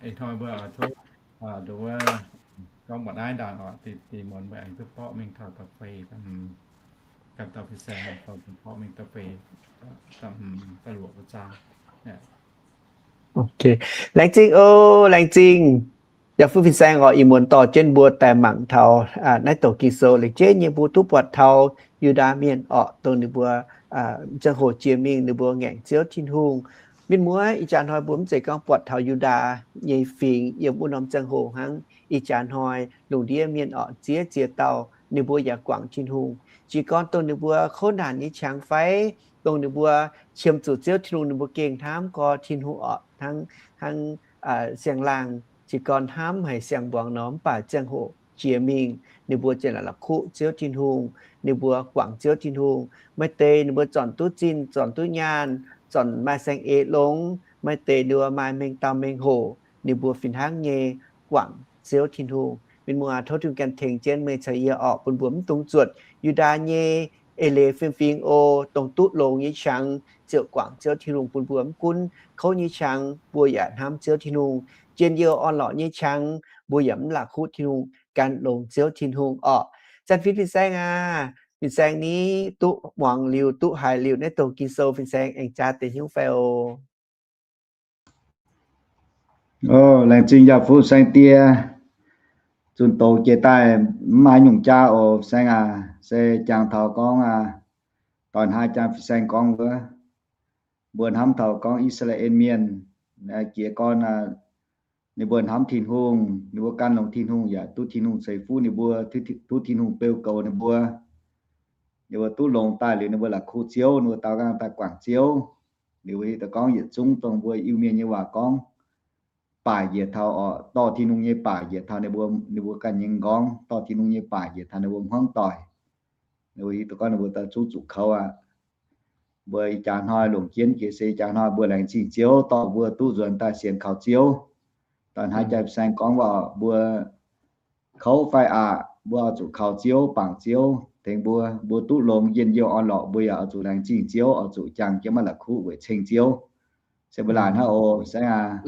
Ih hnoi mbuo tov nduov wuov gorngv mbuoqc naaiv ndaangc oc, dinh muonz mbuo aengx duqv borqv mingh taux da'feix, ganh dauh fin-saeng mbuo borqv mingh da'feix, da'luoqc zaang. Laengz zingh oc, laengz zingh. Yaac fu fin-saeng oc, ih muonz dorh jienv mbuo daaih mangc taux naaiv douc Ging-Sou. Laengz jienv nyei mbuo duqv buatc taux Yu^ndaa Mienh orqc, dongh ninh mbuo ziangh hoc jiex mingh ninh mbuo ngaengc Ziouv Tin-Hungh. Mienh muoz, ih jaax hnoi mbuo mv zeiz gorngv buatc taux Yu^ndaa nyei fingx yiem wuov norm ziangh hoc hnangv. Ih jaax hnoi lungh ndiev mienh orqc, ziex ziex dauh ninh mbuo yaac guangc Tin-Hungh. Jiez gorn dongh ninh mbuo kouv naanc nyei qangx fai dongh ninh mbuo qiemx zuqc Ziouv Tin-Hungh, ninh mbuo gengh hnamv gorx Tin-Hungh orqc, hnangv, hnangv siang-laangh jiez gorn hnamv haic siang-mbuangz nor, mv baac ziangh hoc jiex mingh ninh mbuo ziouc la'kuqv Ziouv Tin-Hungh, ninh mbuo guangc Ziouv Tin-Hungh. Maaih deix ninh mbuo zornc duqv zinh, zornc duqv nyaanh, zornc maaih saeng-eix longx. Maaih deix ninh mbuo maaih mengh dauh mengh hoc, ninh mbuo fih hnangv nyei guangc Ziouv Tin-Hungh. Mienh muoz, tov Tin-Hungh ganh tengx jienv meih caux yie orqc, bun mbuo mv dungx zuotc Yu^ndaa nyei eix leiz fiem-fingx oc, dongh duqv longx nyei qangx ziouc guangc Ziouv Tin-Hungh bun mbuo. Mv gunv kouv nyei qangx mbuo yaac hnamv Ziouv Tin-Hungh, njien-youh orn-lorqc nyei qangx mbuo yaac mv la'kuqv Tin-Hungh, gan longx Ziouv Tin-Hungh orqc. Zanc fingx fin-saeng aac, fin-saeng ni duqv muangx liuz, duqv haiz liuz naaiv douc Ging-Sou, fin-saeng aengx jaa deix hnyouv fai oc? Laengz zingh yaac fu saeng die. Zunh doz jiex daaih mv maaih nyungc jaa oc, fin-saeng aac. Se jangx taux gorngv aac, doix hnangv jangx fin-saeng gorngv wuov, mbuo hnamv taux gorngv I^saa^laa^en Mienh jiez gorn, ninh mbuo hnamv Tin-Hungh, ninh mbuo gan longx Tin-Hungh yaac duqv Tin-Hungh ceix fuqv ninh mbuo, duqv Tin-Hungh beu goux ninh mbuo. Ninh mbuo duqv longx daaih liuz ninh mbuo la'kuqv Ziouv, ninh mbuo daaux nqaang daaih guangc Ziouv. Liuz da'gorngv yietc zungv dongh mbuo Iu-Mienh nyei waac gorngv, baaic njiec taux oc, dorh Tin-Hungh nyei baaic njiec taux ninh mbuo, ninh mbuo ganh nyei m'nqorngv, dorh Tin-Hungh nyei baaic njiec taux ninh mbuo hmuangv doic. Ninh mbuo hiuv duqv gorngv ninh mbuo daaih zungv zuqc kouv aqv. Mbuo ih jaax hnoi longc jienv jiex se ih jaax hnoi mbuo laengz zingh Ziouv dorh mbuo duqv nzuonx daaih sienx kaux Ziouv. Daaih hnangv jaa fin-saeng gorngv waac, mbuo kouv fai aqc, mbuo oix zuqc kaux Ziouv, bangc Ziouv tengx mbuo. Mbuo duqv longx njien-youh orn-lorqc, mbuo yaac oix zuqc laengz zingh Ziouv, oix zuqc jangx jienv maiv la'kuqv weic ceng Ziouv. Deix mbuo laaic hnangv oc, saengv aac.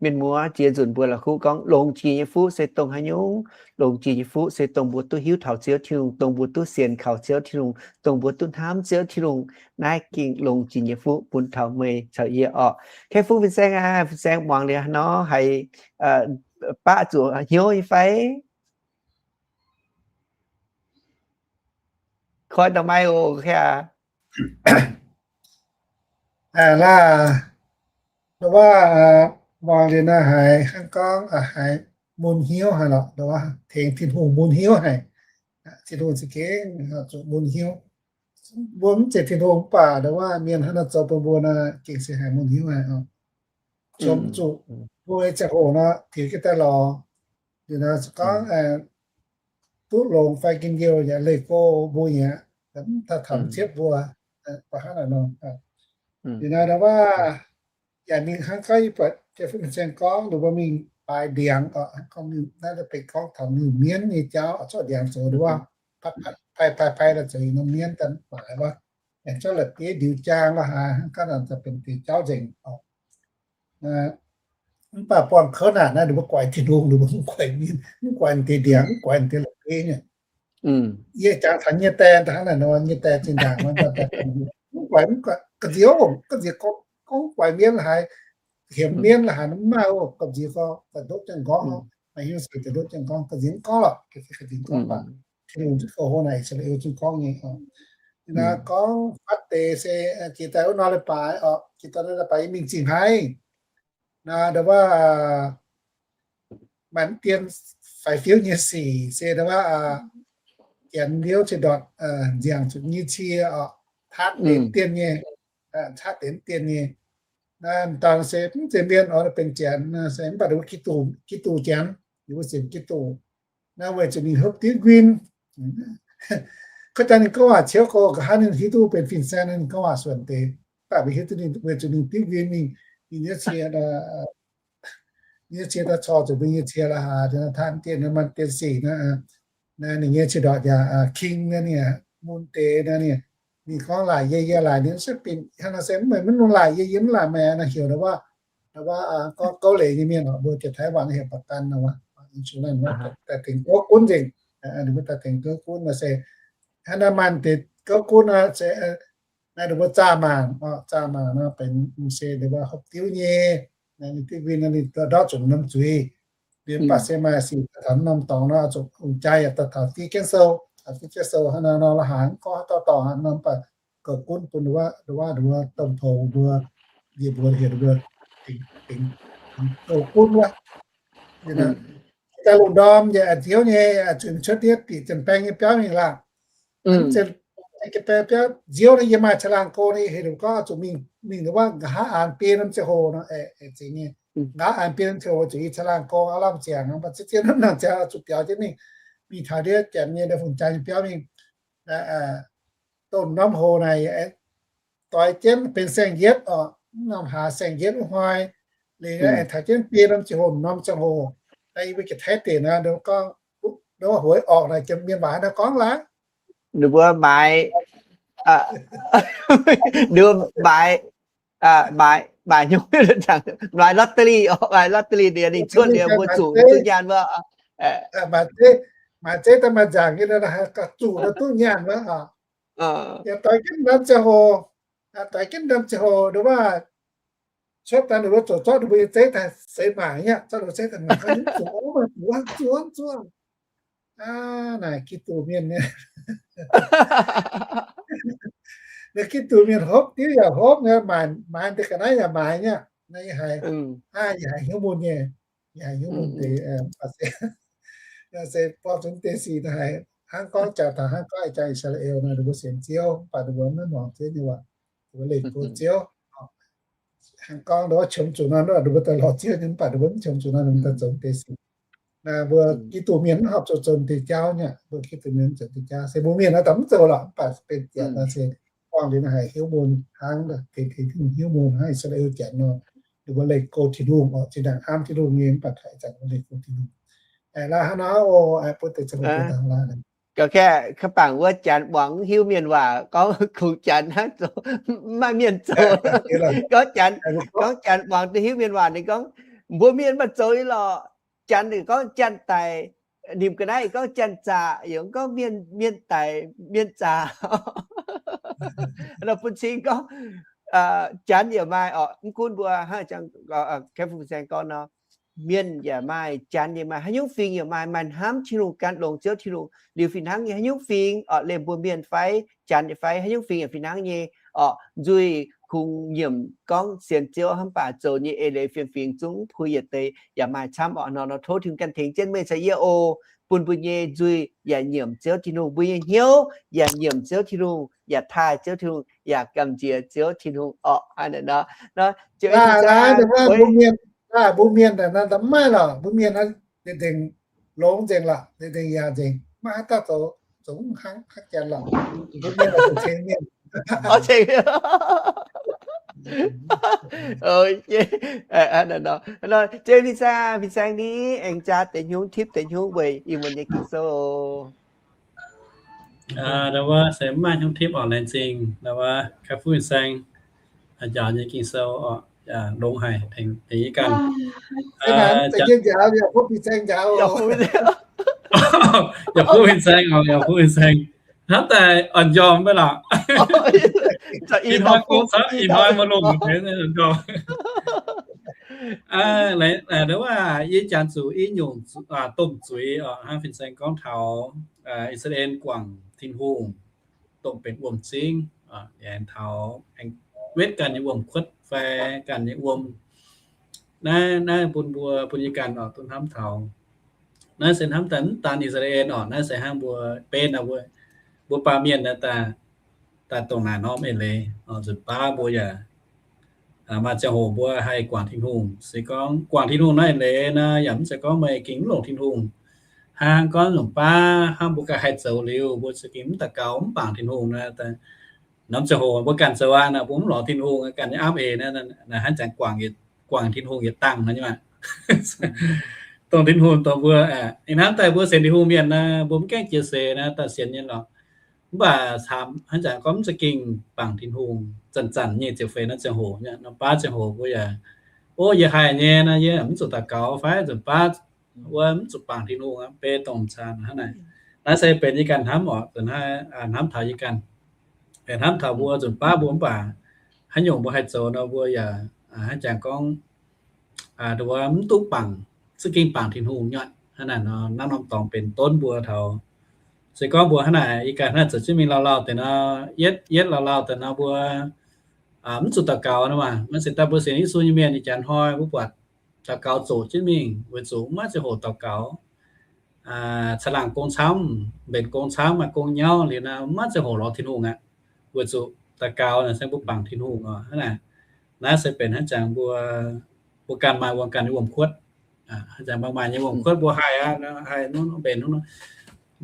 Mienh muoz, jiex nzunc mbuo la'kuqv gorngv longx jiex nyei fuqv se dongh haaix nyungc? Longx jiex nyei fuqv se dongh mbuo duqv hiuv taux Ziouv Tin-Hungh, dongh mbuo duqv sienx kaux Ziouv Tin-Hungh, dongh mbuo duqv hnamv Ziouv Tin-Hungh. Naaiv gengh longx jiex nyei fuqv bun taux meih caux yie orqc. Kei fuqv fin-saeng aac, fin-saeng muangx liuz nor haiz baqv zuqc hnyouv nyei fai? Koi da'mai oc, kei aac. Laaix, ndongc wuov, muangx liuz naaiv haiz hnangv gorngv haiz mun hnyouv haic lorqc, ndongc wuov tengx Tin-Hungh mun hnyouv haic. Tin-Hungh za'gengh zuqc mun hnyouv. Mbuo mv zeiz Tin-Hungh mv baac ndongc wuov mienh hnangv naaiv zoux bun mbuo naaic gengh se haiz mun hnyouv haic oc. Qom zuqc mbuo nyei ziangh hoc nor, tiux jienv daaih lorz, liuz nor se gorngv duqv longx fai njien-youh yaac leih go mbuo nyei, mv daaih taux ciepv mbuo, baac hnangv naaic nor. Liuz nor ndongc wuov yaac mingh hnangv gorngv yie buatc jiex fin-saeng gorngv, ndongc wuov mingh baaix ndiangx oc, gorngv mingh naaiv benx gorngv taux mingh mienv nyei jauv oc, zorqv ndiangx zoux ndongc wuov, pai pai pai pai la'zoux norm mienv daaih baaix wuov, aengx zorqv la'bieiv ndiux jaang la'haaix, hnangv gorngv naaic daaih benx deix jauv nzengc oc. Mv baac buangh kouv naaic naaiv, ninh mbuo guaix Tin-Hungh, ninh mbuo mv guaix mienh, mv guaix deix ndiangx, mv guaix deix la'bieiv nyei. Yie jangx taux nyei die daaih hnangv naaic nor, nyei die zinh ndaangc mv guaix, mv guaix, ga'nziex, ga'nziex gorngv guaix mienv la'haaix, hiemx mienv la'haaix mv maaih oc, ga'nziex gorngv daaih ndoqv jienv gorngv, maaih hnyouv se daaih ndoqv jienv gorngv, ga'nziex mv gorngv lorqc, ga'nziex gorngv baac Tin-Hungh zungv goux hlo naaic Israel zungv gorngv nyei oc. Naaiv gorngv fatv deix se jiex daaih wuov nor leiz-baaix oc, jiex daaih nor leiz-baaix yie mingh zingh haaix naaiv, ndongc wuov maaih mv dien faix fiuv nyei sic se ndongc wuov janx liouv ceix ndortc nziangc zuqc nyic cie oc, caatv deix mv dien nyei, caatv deix mv dien nyei. Naaiv dangh se mv zeiz mienh oc, benx janx se mv baac ndongc wuov Giduc, Giduc janx, ninh mbuo sienx Giduc. Naaiv weic zuqc ninh hopv diuv nquin. Kouv jaax ninh gorngv waac ciouv gorx, nqa'haav ninh hiuv duqv benx fin-saeng, ninh gorngv waac suonc deix. Mv baac mbuo hiuv duqv ninh weic zuqc ninh diuv nquin mingh, ninh nyei cie, ninh nyei cie daaih corc zuqc mbuo nyei cie la'haaix, taanv dien, maaih dien sic naaiv, ninh nyei cie ndortc yaac king naaiv, ninh mun deix naaiv, ninh gorngv laaic yie, yie laaic ninh, se binc hnangv naaiv se mv meih mv longc laaic yie, yie mv laaic meih naaiv, heuc ndongc wuov, ndongc wuov gorngv gouv leiz nyei mienh oc, mbuo jiex Taiv Wan heuc ประกัน naaiv wuov, insurance wuov, daaih tengx gouv gunv nzengc. Ninh mbuo daaih tengx gouv gunv naaiv se hnangv naaiv maaih deix gouv gunv naaiv se naaiv ninh mbuo zaah mangc, zaah mangc nor benx se ninh mbuo hopv diuv nyei, ninh diuv nquin nor ninh ndortv zuqc norm zuiz. Liuz mv baac se maaih sic daaih taux norm dorngx nor zuqc ong-jaaix yaac daaih taux fiev jienv sou, taux fiev jienv sou hnangv naaiv nor la'haaix gorngv haaix dauh dorngx hnangv nor, mv baac gouv gunv bun wuov, wuov, wuov domh poux mbuo, njiec mbuo heuc mbuo gouv gunv wuov. Daaih lungh ndorm yaac nziouv nyei, zuqc cuotv ndiev bieqc ziepc baeng nyei biauv mingh laangh. Mv zeiz, biauv nziouv nor yie maaih caangh laangh go nor, yie heuc ninh gorngv zuqc mingh, mingh wuov nqa'haav aanx biei norm ziangh hoc nor, zingx nyei. Nqa'haav aanx biei norm ziangh hoc zuqc yie caangh laangh go aav lamh ziangx, mv baac ziex ziex norm nangc ziangx zuqc biaux jienv mingh, mingh taux ndiev janx nyei ndau fungx jaa nyei biauv mingh. Domh norm hoc naaic doix jienv benx saeng-yietv oc, mv norm hlaax saeng-yietv wuov hnoi, liuz aengx taux jienv biei norm ziangh hoc, norm ziangh hoc, naaiv yie mbuo jiex Taiv deic naaiv, gorngv, wuov hueix orqc naaic, mienh waac naaiv gorngv laaix, ninh mbuo maaiz, ninh mbuo maaiz, maaiz, maaiz hnyouv, maaiz lottery, maaiz lottery liuz ninh cuotv liuz mbuo zuqc duqv nyaanh wuov. Maaiz zeiv daaih maaih nzaangc nyei, zuqc duqv nyaanh wuov. Yaac doix jienv norm ziangh hoc, doix jienv norm ziangh hoc ndongc wuov, cuotv daaih ninh mbuo zoux zorqv ninh mbuo nyei zeiv daaih seix mangc nyei, zorqv ninh mbuo zeiv daaih mangc, zuqc, zuqc, zuqc. Naaic Giduc mienh nyei, naaiv Giduc mienh hopv diuv yaac hopv nyei, maaiz, maaiz deix ga'naaiv yaac maaiz nyei. Naaiv yie haiz, yie haiz hnyouv mun nyei, yie haiz hnyouv mun deix. Se buangh zuqc deix sic naaic, hnangv gorngv jangx taux hnangv gorngv jangx I^saa^laa^en naaic, ninh mbuo sienx Ziouv, mv baac ninh mbuo maiv muangx Ziouv nyei waac, ninh mbuo leih go Ziouv. Hnangv gorngv ndongc wuov qiemx zuqc nor, ninh mbuo daaih lorz Ziouv nyei, mv baac ninh mbuo mv qiemx zuqc nor, ninh mbuo daaih zoux deix sic. Naaiv mbuo Giduc mienh mv horpc zuqc zoux deix jauv nyei, mbuo Giduc mienh zoux deix jauv. Se mbuo mienh naaiv daaih mv zoux lorqc, mv baac benx janx nor se buangh liuz naaiv haiz hnyouv mun hnangv, tengx tengx hnyouv mun hnangv I^saa^laa^en janx nor, ninh mbuo leih go Tin-Hungh oc, zinh ndaangc hnamv Tin-Hungh nyei, mv baac taux ih zanc mbuo leih go Tin-Hungh. Aa, laaix hnangv nor oc, bun deix ziangh hoc daaih laaix. Gauh kaeqv, ka'bangc wuov Janx muangx mv hiuv mienh waac, gorngv kungx Janx hnangv zoux, mv maaih mienh zoux. Gorngv Janx, gorngv Janx muangx duqv hiuv mienh waac, ninh gorngv, mbuo mienh mv baac zoux nyei lorqc. Janx ninh gorngv janx-daic, nimc ga'naaiv gorngv janx-zaqc, yaac gorngv mienh, mienh daic, mienh zaqc. Nor bun cing gorngv, Janx yaac maaih oc, mv gunv mbuo hnangv Janx, Kaiv Fu Fin Saeng gorngv nor, mienh yaac maaih, Janx yaac maaih, haaix nyungc fingx yaac maaih, maaih hnamv Tin-Hungh, gan longx Ziouv Tin-Hungh. Liuz fih hnangv nyei, haaix nyungc fingx oc, liemh mbuo mienh fai Janx nyei fai, haaix nyungc fingx yaac fih hnangv nyei oc, nzuih kungx nyiemc gorngv sienx Ziouv, hnamv baac zoux nyei eix leiz fiem-fingx zungv puix yietc deix yaac maaih camv oc. Nor nor tov Tin-Hungh ganh tengx jienv meih caux yie oc, bun mbuo nyei nzuih yaac nyiemc Ziouv Tin-Hungh, mbuo nyei hnyouv yaac nyiemc Ziouv Tin-Hungh, yaac taaih Ziouv Tin-Hungh, yaac gamh nziex Ziouv Tin-Hungh oc. Hnangv naaic nor, nor, Ziouv, mbuo mienh, mbuo mienh mv maaih lorqc, mbuo mienh dengh dengh longx nzengc lorqc, dengh dengh yaac nzengc, maiv haaix dauh zoux, zoux mv hnangv haaix janx lorqc. Mbuo mienh ceng mienh. Ziouv Fin Saeng, Fin Saeng ni, aengx jaa deix hnyouv, tipv deix hnyouv weic ih muonz nyei Ging-Sou. Ndau wuov se mv maaih hnyouv tipv oc, laengz zingh ndau wuov Kaiv Fu Fin Saeng njaaux nyei Ging-Sou oc, longx haic, tengx yie ganh. Yaac Fu Fin Saeng oc, Yaac Fu Fin Saeng. Hnamv daaih oix njormh mv baac lorqc. Ih hnoi gong camv, ih hnoi maiv longx, njormh. Ndau wuov yie jangx zuqc i nyungc domh zuiz oc, hnangv Fin Saeng gorngv taux I^saa^laa^en guangc Tin-Hungh, dongh benx wuom-zingv, aengx taux wetv ganh nyei wuom-kuotv fai ganh nyei wuom. Naaiv, naaiv bun mbuo, bun yie ganh oc duqv hnamv taux. Naaiv se hnamv daaih mv daan I^saa^laa^en oc, naaiv se hnangv mbuo benx mbuo, mbuo baamh mienh naaiv daaih, daaih dongh naaic norm eix leiz oc. Nzunc baav mbuo yaac maaih ziangh hoc mbuo haih guangc Tin-Hungh. Se gorngv guangc Tin-Hungh naaiv eix leiz naaiv yaac mv zeiz gorngv meih gengh mv longc Tin-Hungh. Hnangv gorngv nzunc baav hnangv mbuo ganh haih zoux liuz, mbuo za'gengh mv daux gaux, mv bangc Tin-Hungh naaiv, norm ziangh hoc mbuo ganh zoux aqv, mbuo mv lorz Tin-Hungh, ganh nyei aapv eix naaiv, hnangv jangx guangc Tin-Hungh yietc dangh nor nyei maah. Dongh Tin-Hungh dongh mbuo, ih hnamv daaih mbuo sienx Tin-Hungh mienh naaiv, mbuo mv gaengh jiex seix naaiv daaih sienx nyei lorqc. Mv baac hnangv jangx gorngv mv za'gengh bangc Tin-Hungh, zanc-zanc nyei ziepc feix norm ziangh hoc, norm baav ziangh hoc mbuo yaac, o, yie haih nyei naaiv, yie mv zuqc daux gaux fai nzunc baav wuov mv zuqc bangc Tin-Hungh aqv, beiv dongh caan hnangv naaic. Naaiv se benx yie ganh hnamv oc, hnamv taux yie ganh, hnamv taux mbuo nzunc baav mbuo mv baac haaix nyungc mbuo haih zoux nor mbuo yaac hnangv jangx gorngv mv duqv bangc, za'gengh bangc Tin-Hungh nyei. Hnangv naaic nor naaiv norm dorngx benx donv mbuo taux, se gorngv mbuo hnangv naaic yie ganh hnangv naaic zoux jienv mingh lauh lauh deix nor, yietv yietv lauh lauh deix nor mbuo mv zuqc daux gaux nor maah. Maiv zeiz daaih mbuo sienx Yesu nyei mienh nyei janx hnoi mbuo buatc daux gaux zoqc jienv mingh weic zuqc maiv ziangh hoc daux gaux. Caangh laangh gong camv, mbenc gong camv, maaih gong nyauv liuz naaiv maiv ziangh hoc lorz Tin-Hungh aqv, weic zuqc daux gaux naaic se mbuo bangc Tin-Hungh oc. Hnangv naaic, naaiv se benx hnangv jangx mbuo, mbuo ganh maaih wuom, ganh nyei wuom-kuotv. Hnangv jangx maaih maaih nyei wuom-kuotv mbuo haih aqv, haih mbenc mv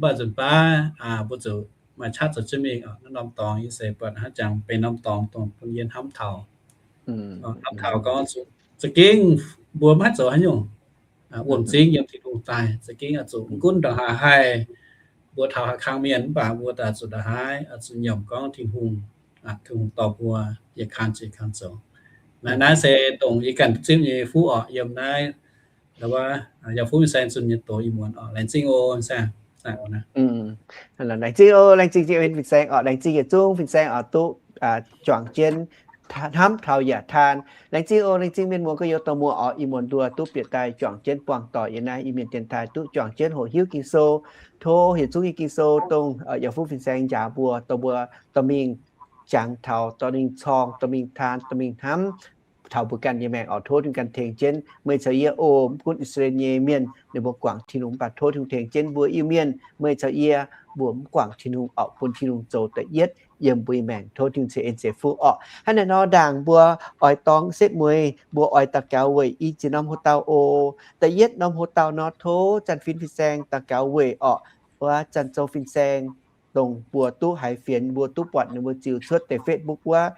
baac nzunc baav mbuo zuqc maaih qaqv zoux jienv mingh. Naaiv norm dorngx yie se buatc hnangv jangx benx norm dorngx dongh bun yie hnamv taux, hnamv taux gorngv za'gengh mbuo maiv zoux haaix nyungc, wuom-zingv yiem Tin-Hungh daaih, za'gengh oix zuqc mv gunv ndongc haaix haih, mbuo taux haaix kang mienh mv baac mbuo daaih zuqc ndongc haaix oix zuqc nyiemc gorngv Tin-Hungh, Tin-Hungh dorh mbuo yietc kang ziepc kang zoux. Naaiv, naaiv se dongh yie ganh zipv nyei fuqv oc, yiem naaiv, Yaac Fuqv Fin Saeng zunh nyei doz ih muonz oc. Laengz zingh oc, Fin Saeng. Laengz zingh oc, laengz zingh Fin Saeng oc, laengz zingh yietc zungv Fin Saeng oc, duqv juangc jienv hnamv taux yaac taan. Laengz zingh oc, laengz zingh mienh muoz gorx-youz dorh muoz oc, ih muonz nduov duqv bieqc daaih juangc jienv buangh doic yiem naaiv Iu-Mienh dienx taaih, duqv juangc jienv hoqc hiuv Ging-Sou. Tov hietc zungv nyei Ging-Sou dongh Yaac Fuqv Fin Saeng njaaux mbuo, dorh mbuo dorh mingh jangx taux, dorh mingh corng, dorh mingh taan, dorh mingh hnamv taux mbuo ganh nyei maengc oc. Tov Tin-Hungh ganh tengx jienv meih caux yie oc. Mv gunv I^saa^laa^en nyei mienh ninh mbuo guangc Tin-Hungh mv baac tov Tin-Hungh tengx jienv mbuo Iu-Mienh, meih caux yie, mbuo mv guangc Tin-Hungh oc, bun Tin-Hungh zoux da'yietv yiem mbuo nyei maengc. Tov Tin-Hungh ceix en ceix fuqv oc. Hnangv naaiv nor ndaangc mbuo oix dorngx setv mueiz, mbuo oix daux gaux weic i ziex norm houx dauh oc. Da'yietv norm houx dauh nor tov Janx-Fin Fin Saeng daux gaux weic oc. Wuov Janx-Zou Fin Saeng dongh mbuo duqv haiz fienx, mbuo duqv buatc ninh mbuo ziux cuotv deix Facebook wuov,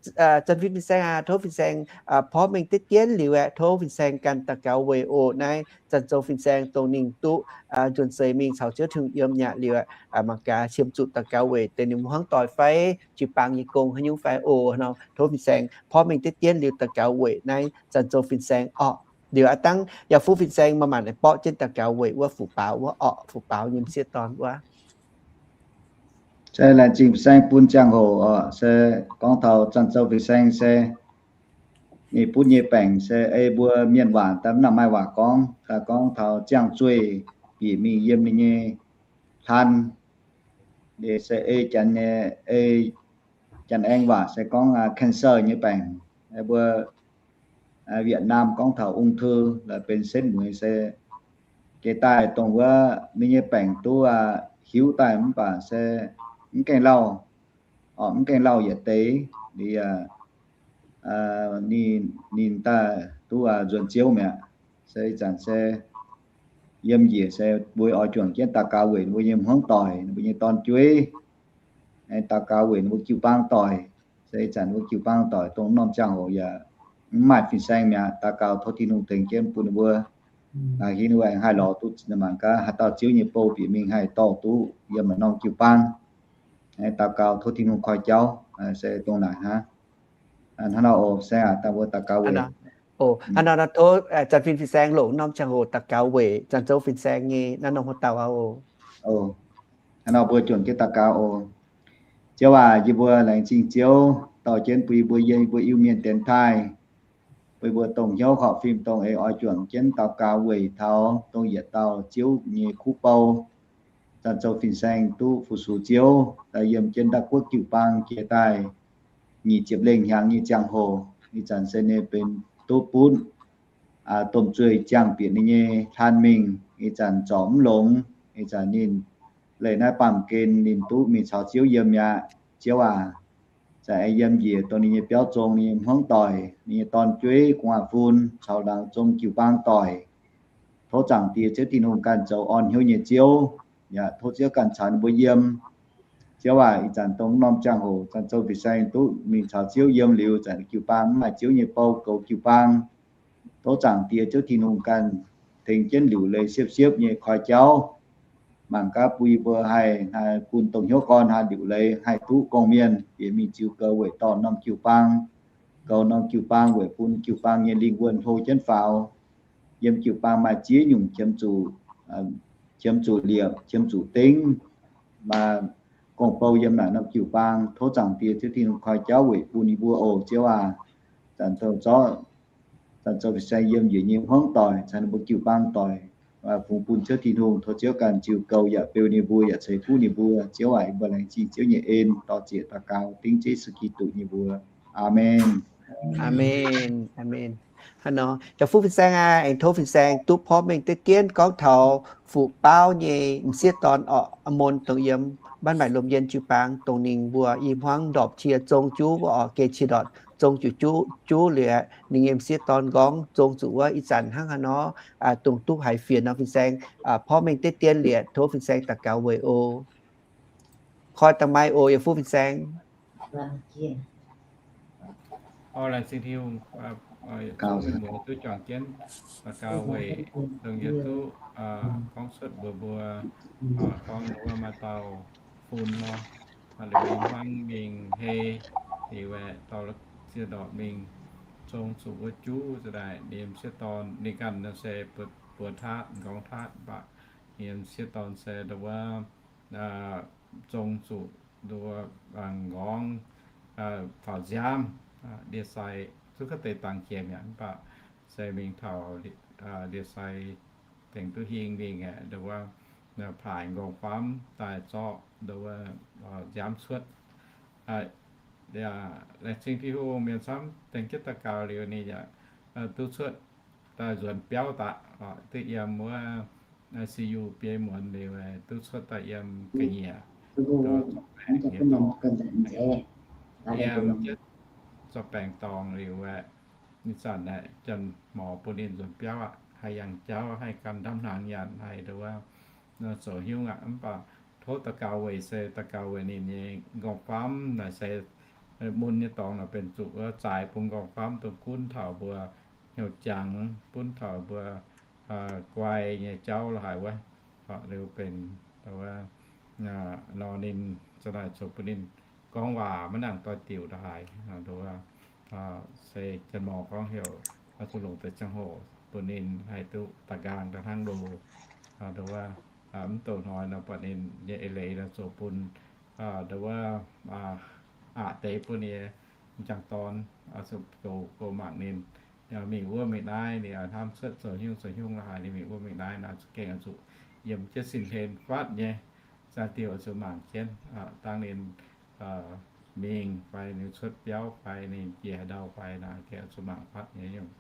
Zanc Fin Fin-Saeng aac, tov Fin-Saeng porv mengh diqv dienv liuz aeqv, tov Fin-Saeng ganh daux gaux weic oc. Naaiv zanc zoux Fin-Saeng dongh ninh duqv nzuonx seix mingh caux Ziouv Tin-Hungh yiem nyei liuz aeqv, mangc gaax qiemx zuqc daux gaux weic deix ninh hmuangv doic fai jiu-baang nyei gong haaix nyungc fai oc. Nor tov Fin-Saeng porv mengh diqv dienv liuz daux gaux weic naaiv zanc zoux Fin-Saeng orqc. Liuz aav dangv yaac fuqv Fin-Saeng maaih maanc borqv jienv daux gaux weic wuov fuqv baaux wuov orqc, fuqv baaux nyei m'sieqv dorn wuov. Se laengz zingh Fin-Saeng bun ziangh hoc oc. Se gorngv taux zanc zoux Fin-Saeng se ninh butv nyei baengc se ei mbuo mienh waac daaih mv nangc maaih waac gorngv, daaih gorngv taux ziangh zueih bieqc mingh yiem ninh nyei hlan. Ninh se ei janx nyei, ei janx aengx waac se gorngv cancer nyei baengc. Mbuo Việt Nam gorngv taux ung thư laaix benx setv mueiz se jiex daaih dongh wuov ninh nyei baengc duqv hiuv daaih mv baac se mv gaengh lauh, mv gaengh lauh yietc deix. Ninh, ninh daaih duqv nzuonx Ziouv mi'aqv. Se ih zanc se yiem njiec se mbuo oix juangc jienv daux gaux weic mbuo nyei hmuangv doic, mbuo nyei dorn-jueiv, daux gaux weic ninh mbuo jiu-baang doic. Se ih zanc ninh mbuo jiu-baang doic dongh norm ziangh hoc yaac mv maaih Fin-Saeng mi'aqv. Daux gaux tov Tin-Hungh tengx jienv bun ninh mbuo, hinv ninh mbuo aengx haih lorz duqv mangc gaax haaix dauh Ziouv nyei bou bieqc mingh haih dorh duqv yiem norm jiu-baang. Daux gaux tov Tin-Hungh koi jauv se dongh naaic hnangv. Hnangv nor oc, Saeng aac, dangh mbuo daux gaux weic. Hnangv nor tov zanc Fin Fin-Saeng longc norm ziangh hoc daux gaux weic zanc zoux Fin-Saeng nyei naaiv norm haaix dauh aqv oc. Hnangv nor mbuo juangc jienv daux gaux oc. Ziouv aac, yie mbuo laengz zingh Ziouv dorh jienv bun yie mbuo yiem yie mbuo Iu-Mienh dienx taaih, bun yie mbuo dongh hnyouv horpc fim dongh eix oix juangc jienv daux gaux weic taux dongh yietc dauh Ziouv nyei kuv bou, zanc zoux Fin-Saeng duqv fu-sux Ziouv daaih yiem jienv ndau guoqv jiu-baang jiex daaih nyic ziepc lengh hnyangx nyei ziangh hoc. Ih zanc se ninh benx duqv butv domh zueih ziangh bieqc ninh nyei hlan mingh. Ih zanc zorc mv longx. Ih zanc ninh leih naaiv baamh gen ninh duqv mingh caux Ziouv yiem mi'aqv. Ziouv aac, za'eix yiem njiec dongh ninh nyei biauv zong, ninh nyei hmuangv doic, ninh nyei dorn-jueiv, gu'nguaaz-fun caux laangz zong jiu-baang doic. Tov Zaangc Diex Ziouv Tin-Hungh ganh zoux orn hnyouv nyei Ziouv, yaac tov Ziouv ganh caux ninh mbuo yiem. Ziouv aac, ih zanc dongh norm ziangh hoc zanc zoux Fin-Saeng duqv mingh caux Ziouv yiem liuz, zanc jiu-baang mv maaih Ziouv nyei bou goux jiu-baang. Tov Zaangc Diex Ziouv Tin-Hungh ganh tengx jienv liuc leiz siepv-siepv nyei koi jauv, mangc gaax bun yie mbuo haih, haih bun dongh hnyouv gorn haih liuc leiz haih duqv gorngv-mienh bieqc mingh ziux goux weic dorh norm jiu-baang, goux norm jiu-baang weic bun jiu-baang nyei lingh wuonh hlo jienv faaux, yiem jiu-baang maaih ziex nyungc qiemx zuqc, qiemx zuqc liepc, qiemx zuqc dengv, maaih gong-bou yiem naaic norm jiu-baang. Tov Zaangc Diex Ziouv Tin-Hungh koi jauv weic bun yie mbuo oc, Ziouv aac. Zanc zoux zorqv, zanc zoux Fin-Saeng yiem njiec nyei hmuangv doic caux ninh mbuo jiu-baang doic, fungx bun Ziouv Tin-Hungh. Tov Ziouv ganh ziux goux yaac beu ninh mbuo, yaac ceix fuqv ninh mbuo. Ziouv aac, yie mbuo laengz zingh Ziouv nyei en, dor-ziec daux gaux dengv Yesu Giduc nyei mbuox. Aamen. Aamen. Aamen. Hnangv nor, yaac fuqv Fin-Saeng aac, aengx tov Fin-Saeng duqv porv mengh deix dienv gorngv taux fuqv baauv nyei m'sieqv dorn orqc, Amon, dongh yiem Mbaanv Maaic Lomh Yien jiu-baang, dongh ninh mbuo i hmuangv ndorpc qiex zong juv wuov orqc, geh qiex ndortc zong zuqc juv, juv liuz, ninh nyei m'sieqv dorn nqorngv zong zuqc wuov, ih zanc hnangv haaix nor, dongh duqv haiz fienx nor, Fin-Saeng porv mengh deix dienv liuz, tov Fin-Saeng daux gaux weic oc. Koi da'mai oc, yaac fuqv Fin-Saeng. Orqc, laengz zingh Tin-Hungh, mienh muoz duqv juangc jienv daux gaux weic dongh yie duqv gorngv cuotv mbuox mbuo, gorngv wuov maaih dauh fun nor, liuz i hmuangv mingh hei, liuz aeqv, dorh qiex ndortc mingh zong zuqc wuov juv, za'naaic ninh m'sieqv dorn ninh ganh nor se buoz taatv, m'nqorngv taatv, mv baac ninh m'sieqv dorn se ndongc wuov zong zuqc ndongc wuov m'nqorngv faaux nziaamv, ndie-sai, zuqc ga'deix dangx jiex mi'aqv, mv baac se mingh taux ndie-sai tengx duqv hingh mingh aeqv, ndongc wuov paaix m'nqorngv famv daaih zorqv ndongc wuov nziaamv cuotv. Laengz zingh Tin-Hungh, mienh camv tengx jienv daux gaux liuz ninh yaac duqv cuotv daaih nzuonx biauv daaih, duqv yiem wuov I C U biei muonz liuz, duqv cuotv daaih yiem ga'nyiec, yiem jienv zorqv baengc dorngx liuz aeqv, ih zanc aeqv, janx-mor bun ninh nzuonx biauv aqv, haih yangh jauv, haih gan ndamv hnaangx nyanc, haih ndongc wuov zoux hnyungv aqv. Mv baac tov daux gaux weic se daux gaux weic ninh nyei m'nqorngv famv naaic se mun nyei dorngx naaic benx zuqc wuov zaaix bun nqorngv-famv dongh gunv taux mbuo hnyouv jangx, gunv taux mbuo guai nyei jauv la'haic wuov. Liuz benx wuov nor ninh za'naaic zuqc bun ninh gorngv waac maiv nangc doix-diuc la'haic. Nduov se Janx-Morc gorngv heuc zuqc longc deix ziangh hoc bun ninh haih duqv da'nqaang daaih hnangv loz. Nduov mv douh hnoi nor buatc ninh nyei eix leiz nor zoux bun nduov aqc deix bun ninh nyei m'jangc dorn, zoux goux mangc ninh mingh wuov mingh naaiv, ninh hnamv cuotv zoux hnyungv zoux hnyungv la'haic, ninh mingh wuov mingh naaiv nor, zuqc gengh zuqc yiem jienv sin-hlen fatv nyei. Za'diuc zuqc mangc jienv dangh ninh mingh fai ninh cuotv biauv fai ninh jiex haaix ndau fai nor, gengh zuqc mangc fatv nyei nyungc.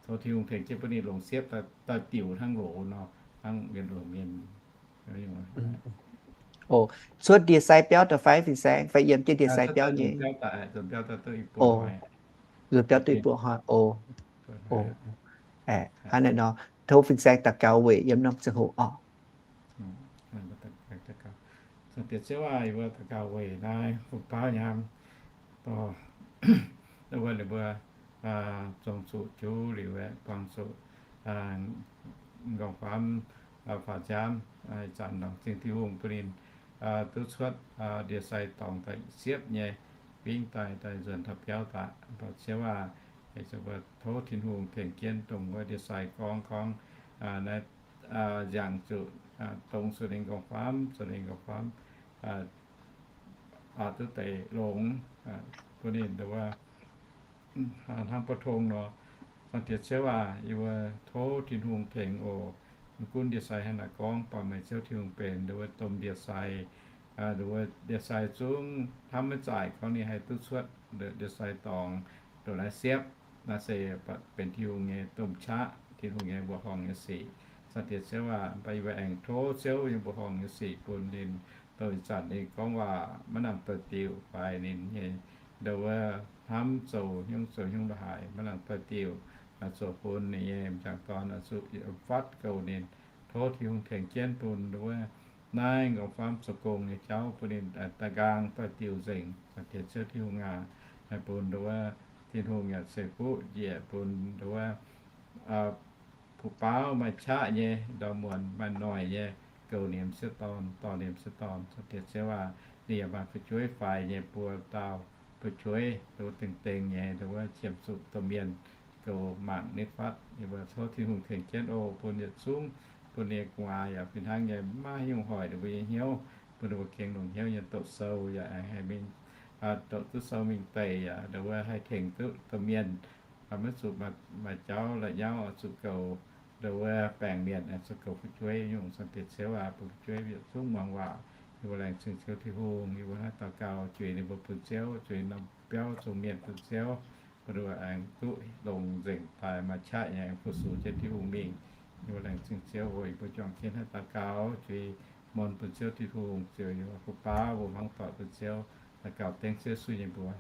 Tov Tin-Hungh tengx jienv bun ninh longc siepv doix-diuc hnangv loz nor, hnangv mienh longc mienh. Cuotv ndie-sai biauv daaih fai fin-saeng, fai yiem jienv ndie-sai biauv nyei? Nzuonx biauv duqv i buoz hnoi. O, hnangv naaiv nor, tov fin-saeng daux gaux weic yiem norm ziangh hoc orqc. Daux gaux weic naaiv fu-baauv nyaam dorh wuov ninh mbuo zong zuqc juv liuz aeqv, buangh zuqc nqorngv-famv faaux nziaamv, ih zanc nongc zingh Tin-Hungh bun ninh duqv cuotv ndie-sai dorngx daaih siepv nyei, bingv daaih, daaih nzuonx taux biauv daaih. Mv baac ziouv aah, tov Tin-Hungh tengx jienv dongh wuov ndie-sai gorngv gorngv naaiv nziangc zuqc dongz zuqc ninh nqorngv-famv, zuqc ninh nqorngv-famv duqv deix longx bun ninh nduov hnangv bou tong nor. Zaangc Diex Ziouv aac, yie mbuo tov Tin-Hungh tengx oc. Mv gunv ndie-sai hnangv naaic gorngv, baamh mienh Ziouv Tin-Hungh benx nduov domh ndie-sai, nduov ndie-sai zungv hnamv maiv zaaic gorngv ninh haih duqv cuotv ndie-sai dorngx ndongc naaiv siepv. Naaiv se benx Tin-Hungh nyei domh qaqv, Tin-Hungh nyei mbuoqc horngh nyei sic. Zaangc Diex Ziouv aac, mv baac yie mbuo aengx tov Ziouv nyei mbuoqc horngh nyei sic bun ninh, dongh ih zanc ninh gorngv waac maiv nangc doix-diuc fai ninh nyei nduov hnamv zoux hnyouv zoux hnyouv la'haic maiv nangc doix-diuc, zoux bun ninh nyei m'jangc dorn zuqc fatv goux ninh. Tov Tin-Hungh tengx jienv bun nduov naaiv nqorngv-famv zoux gong nyei jauv bun ninh da'nqaang doix-diuc nzengc. Zaangc Diex Ziouv Tin-Hungh aac, haih bun nduov Tin-Hungh yaac ceix fuqv njiec bun nduov fu-baauv maaih qaqv nyei, ndau muonz maaih noic nyei, goux ninh m'sieqv dorn, dorh ninh m'sieqv dorn. Zaangc Diex Ziouv aac, ninh yaac maaih fu'jueiv faix nyei buo dauh fu'jueiv, nduov dengh dengh nyei, nduov qiemx zuqc domh mienh goux mangc ninh fatv. Yie mbuo tov Tin-Hungh tengx jienv oc, bun yietc zungv, bun ninh nyei gu'nguaaz yaac fih hnangv nyei maiv hiuv hoic ninh mbuo nyei hnyouv, bun ninh mbuo gengh longc hnyouv nyei doqc sou yaac aengx haih mingh doqc duqv sou mingh deic yaac nduov haih tengx duqv domh mienh, maiv zuqc maaih jauv la'nyauv zuqc goux nduov baengc mienh, zuqc goux fu'jueiv nyungc. Zaangc Diex Ziouv aac, bun fu'jueiv yietc zungv muangx waac. Yie mbuo laengz zingh Ziouv Tin-Hungh. Yie mbuo naaiv daux gaux zuiz ninh mbuo bun Ziouv, zuiz norm biauv zongh mienh bun Ziouv, bun ninh mbuo aengx duqv longx nzengc daaih, maaih qaqv nyei aengx fu-sux jienv Tin-Hungh mingh. Yie mbuo laengz zingh Ziouv oc. Yie mbuo juangc jienv naaiv daux gaux zuiz mun bun Ziouv Tin-Hungh, ziouc yie mbuo fu-baauv mbuo hmuangv doic bun Ziouv, daux gaux dengv Ziouv Yesu nyei mbuox.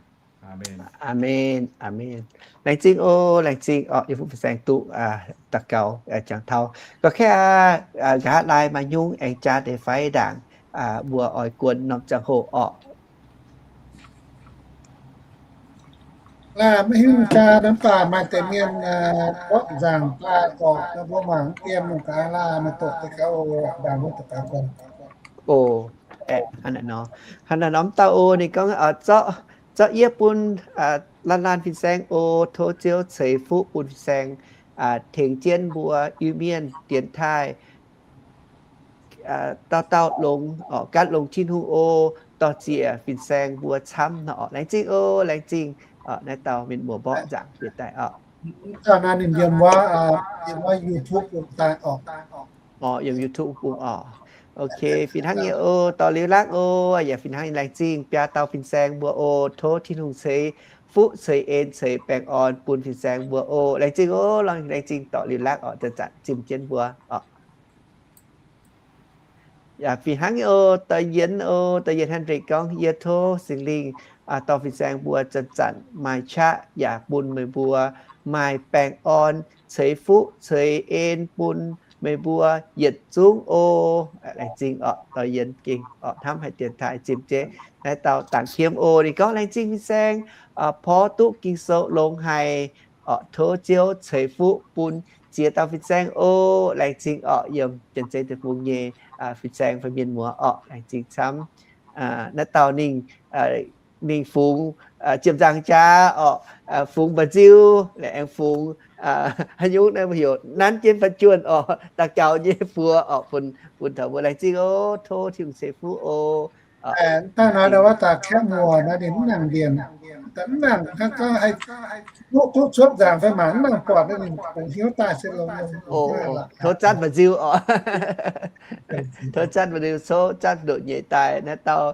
Aamen. Aamen. Aamen. Laengz zingh oc, laengz zingh oc, yie mbuo fin-saeng duqv daux gaux jangx taux. Gorngv kaav nqa'haav laai maaih nyungc aengx jaa deix fai ndaangc, mbuo oix guon norm ziangh hoc orqc. Maiv hiuv jaa mv baac maaih deix mienh mborqv nzaangc jaa zorc mbuo mangc mv dien, nqa'haav laai maaih doqc deix gaax oc, ndaangc mbuo daux gaux guon. Oc, hnangv naaic nor, hnangv naaic nor mv dauh oc, ninh gorngv, zorqv yie bun laanh laanh fin-saeng oc, tov Ziouv ceix fuqv bun fin-saeng, tengx jienv mbuo Iu-Mienh dienx taaih, dauh dauh longx, ganh longx Tin-Hungh oc, dorh ziec fin-saeng mbuo camv nor orqc. Laengz zingh oc, laengz zingh. Naaiv dauh mienh muoz mborqv nzaangc bieqc daaih orqc. Dauh naaiv ninh yiem wuov, yiem wuov YouTube bung daaih orqc. Orqc, yiem YouTube bung orqc. Ok, fih hnangv nyei oc, dorh liuz lakv oc, yaac fih hnangv nyei laengz zingh biaa dauh fin-saeng mbuo oc. Tov Tin-Hungh ceix fuqv ceix en ceix baengh orn bun fin-saeng mbuo oc. Laengz zingh oc, laengz zingh, dorh liuz lakv orqc, zanc-zanc zimh jienv mbuo orqc. Yaac fih hnangv nyei oc, dorh Yienx oc, dorh Yienx Hendrik gorngv, yie tov Singx Lingh dorh fin-saeng mbuo zanc-zanc maaih qaqv yaac bun meih mbuo maaih baengh orn, ceix fuqv ceix en bun meih mbuo yietc zungv oc. Laengz zingh orqc, doix yienx gengh orqc, hnamv haic dienx taaih zimh jeiv naaiv dauh Dangc Kiem oc. Ninh gorngv, laengz zingh fin-saeng porv duqv Ging-Sou longx haic orqc. Tov Ziouv ceix fuqv bun ziex dauh fin-saeng oc. Laengz zingh orqc, yiem Janx-Zei Deic-Bung nyei fin-saeng fai mienh muoz orqc. Laengz zingh camv. Naaiv dauh ninh, ninh fungx ziepc nzaangc jaax orqc, fungx mba'nziu, laengz fungx haaix nyungc naaiv mbuo heuc nanv jienv fai juonh orqc, daux gaux nyei buoz orqc, bun, bun taux mbuo. Laengz zingh oc. Tov Tin-Hungh ceix fuqv oc. Dangh naaiv wuov daaih kaeqv muoz naaiv ninh mv nangc mbienc, mv nangc hnangv gorngv haih duqv, duqv cuotv nzaangc fai mangc mv nangc buatc naaiv ninh kungx hnyouv daaih se longx. Tov zanv mba'nziu orqc. Tov zanv mba'nziu, tov zanv ndoqc nyeic daaih naaiv dauh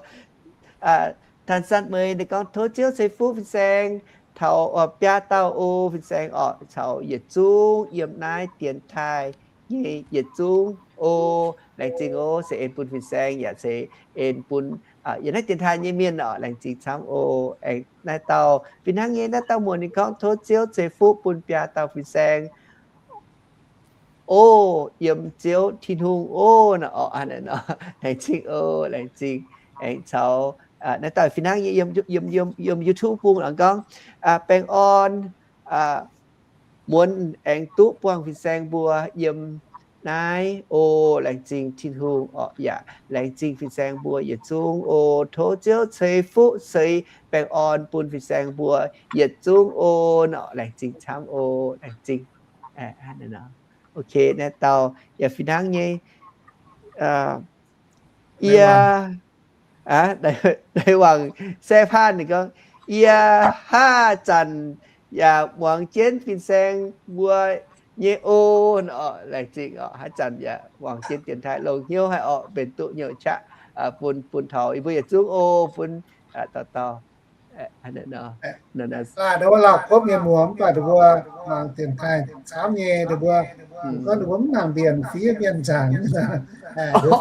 Tan Sanh Meih ninh gorngv, tov Ziouv ceix fuqv fin-saeng taux biaa dauh oc. Fin-saeng orqc, caux yietc zungv yiem naaiv dienx taaih nyei yietc zungv oc. Laengz zingh oc. Se en bun fin-saeng yaac se en bun yiem naaiv dienx taaih nyei mienh orqc. Laengz zingh camv oc. Aengx naaiv dauh fih hnangv nyei, naaiv dauh muoz ninh gorngv, tov Ziouv ceix fuqv bun biaa dauh fin-saeng oc, yiem Ziouv Tin-Hungh oc. Nor orqc, laengz zingh oc, laengz zingh. Aengx caux naaiv dauh fih hnangv nyei yiem, yiem, yiem YouTube bung nor gorngv, baengh orn muonz aengx duqv buangh fin-saeng mbuo yiem naaiv oc. Laengz zingh Tin-Hungh orqc, yaac laengz zingh fin-saeng mbuo yietc zungv oc. Tov Ziouv ceix fuqv ceix baengh orn bun fin-saeng mbuo yietc zungv oc. Nor laengz zingh camv oc, laengz zingh. Ok, naaiv dauh yaac fih hnangv nyei. Yie, Dai Wangc Saev Paanh ninh gorngv, yie haav zanc yaac muangx jienv fin-saeng mbuo nyei oc. Laengz zingh orqc, haav zanc yaac muangx jienv dienx taaih longx hnyouv haic orqc, mbenc duqv nyouc qaqv bun, bun taux yie mbuo yietc zungv oc, bun dauh dauh. Lauh gopv mienh muoz mv baac ninh mbuo muangx dienx taaih camv nyei, ninh mbuo gorngv ninh mbuo mv nangc mbienc fiev mienh nzaangc. Lauh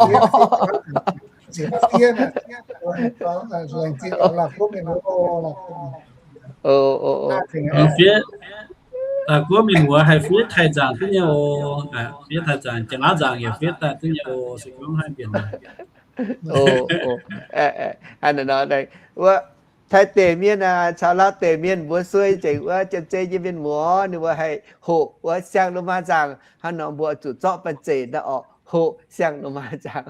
gopv mienh muoz, lauh gopv mienh muoz haih fiev taaih nzaangc duqv nyei oc. Fiev taaih nzaangc, janx-laauv nzaangc yaac fiev daaih duqv nyei oc, se gorngv haih mbienc. Taaih deic mienh caux Lauh deic mienh mbuo suei nzengc wuov Janx-Zei nyei mienh muoz, ninh mbuo haih hoqc wuov Siang-Lomaa nzaangc hnangv nor, mbuo zuqc zorqv banh zeic daaih orqc, hoqc Siang-Lomaa nzaangc.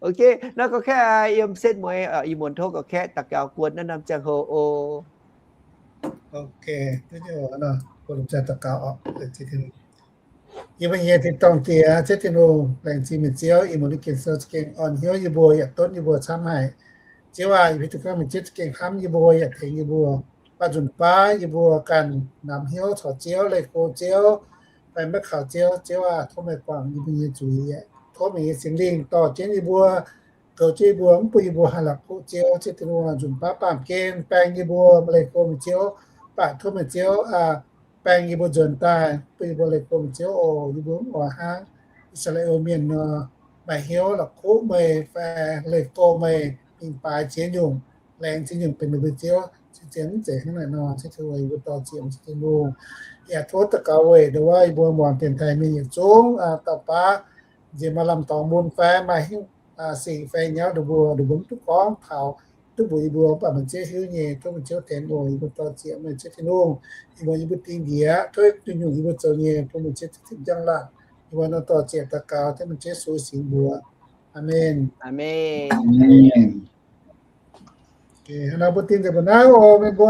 Ok, nor gorqv-kaeqv yiem setv mueiz, ih muonz tov gorqv-kaeqv daux gaux guon naaiv norm ziangh hoc oc. Yie mbuo nyei tin-dorngh Diex, Ziouv Tin-Hungh, laengz zingh meih Ziouv, ih muonz ninh gengh sou za'gengh orn hnyouv yie mbuo, yaac donv yie mbuo camv haic. Ziouv aac, yie mbuo hiuv duqv gorngv meih Ziouv za'gengh hnamv yie mbuo yaac tengx yie mbuo. Mv baac nzunc baav yie mbuo ganh namx hnyouv caux Ziouv, leih go Ziouv, fai maiv kaux Ziouv, Ziouv aac, tov meih guangc yie mbuo nyei zuiz. Tov meih nyei Singx Lingh dorh jienv yie mbuo, goux jienv yie mbuo, mv bun yie mbuo haih la'kuqv Ziouv. Ziouv Tin-Hungh, nzunc baav baamh gen baeng yie mbuo leih go meih Ziouv. Mv baac tov meih Ziouv baeng yie mbuo nzuonx daaih, bun yie mbuo leih go meih Ziouv oc. Yie mbuo mv oix hnangv I^saa^laa^en Mienh nor, maaih hnyouv la'kuqv meih fai leih go meih, mingh baaix ziex nyungc, laengz ziex nyungc benx ninh mbuo Ziouv, zien mv zeiz hnangv naaic nor. Ziouv Tin-Hungh, yie mbuo dorh ziec meih Ziouv Tin-Hungh. Yaac tov daux gaux weic ndongc wuov yie mbuo muangx dienx taaih mienh yietc zungv, dauh baav nziex maaih lamh dorngx mun fai maaih hnyouv singx fai nyauv ndongc mbuo, ndongc mbuo mv duqv gorngv taux, duqv mbuox yie mbuo, mv baac meih Ziouv hiuv nyei. Tov meih Ziouv tengx oc. Yie mbuo dorh ziec meih Ziouv Tin-Hungh, yie mbuo, yie mbuo dingh njiec, tov nyungc-nyungc yie mbuo zoux nyei bun meih Ziouv zipv njang laangc. Yie mbuo nor dorh ziec daux gaux tov meih Ziouv Yesu singx mbuox. Aamen. Aamen. Hnangv naaiv mbuo dingh nzengc mbuo naaiv oc, meih mbuo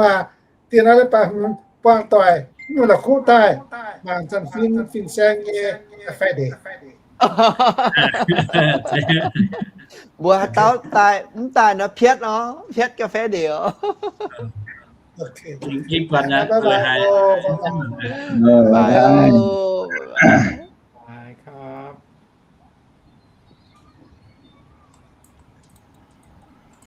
dingh naaiv leiz-baaix buangh doic, mv la'kuqv daaih, mangc zanc fin, fin-saeng nyei ga'fei ndeic. Mbuo haaix dauh daaih mv daaih nor piatv nor, piatv ga'fei ndeic oc. Bye bye oc.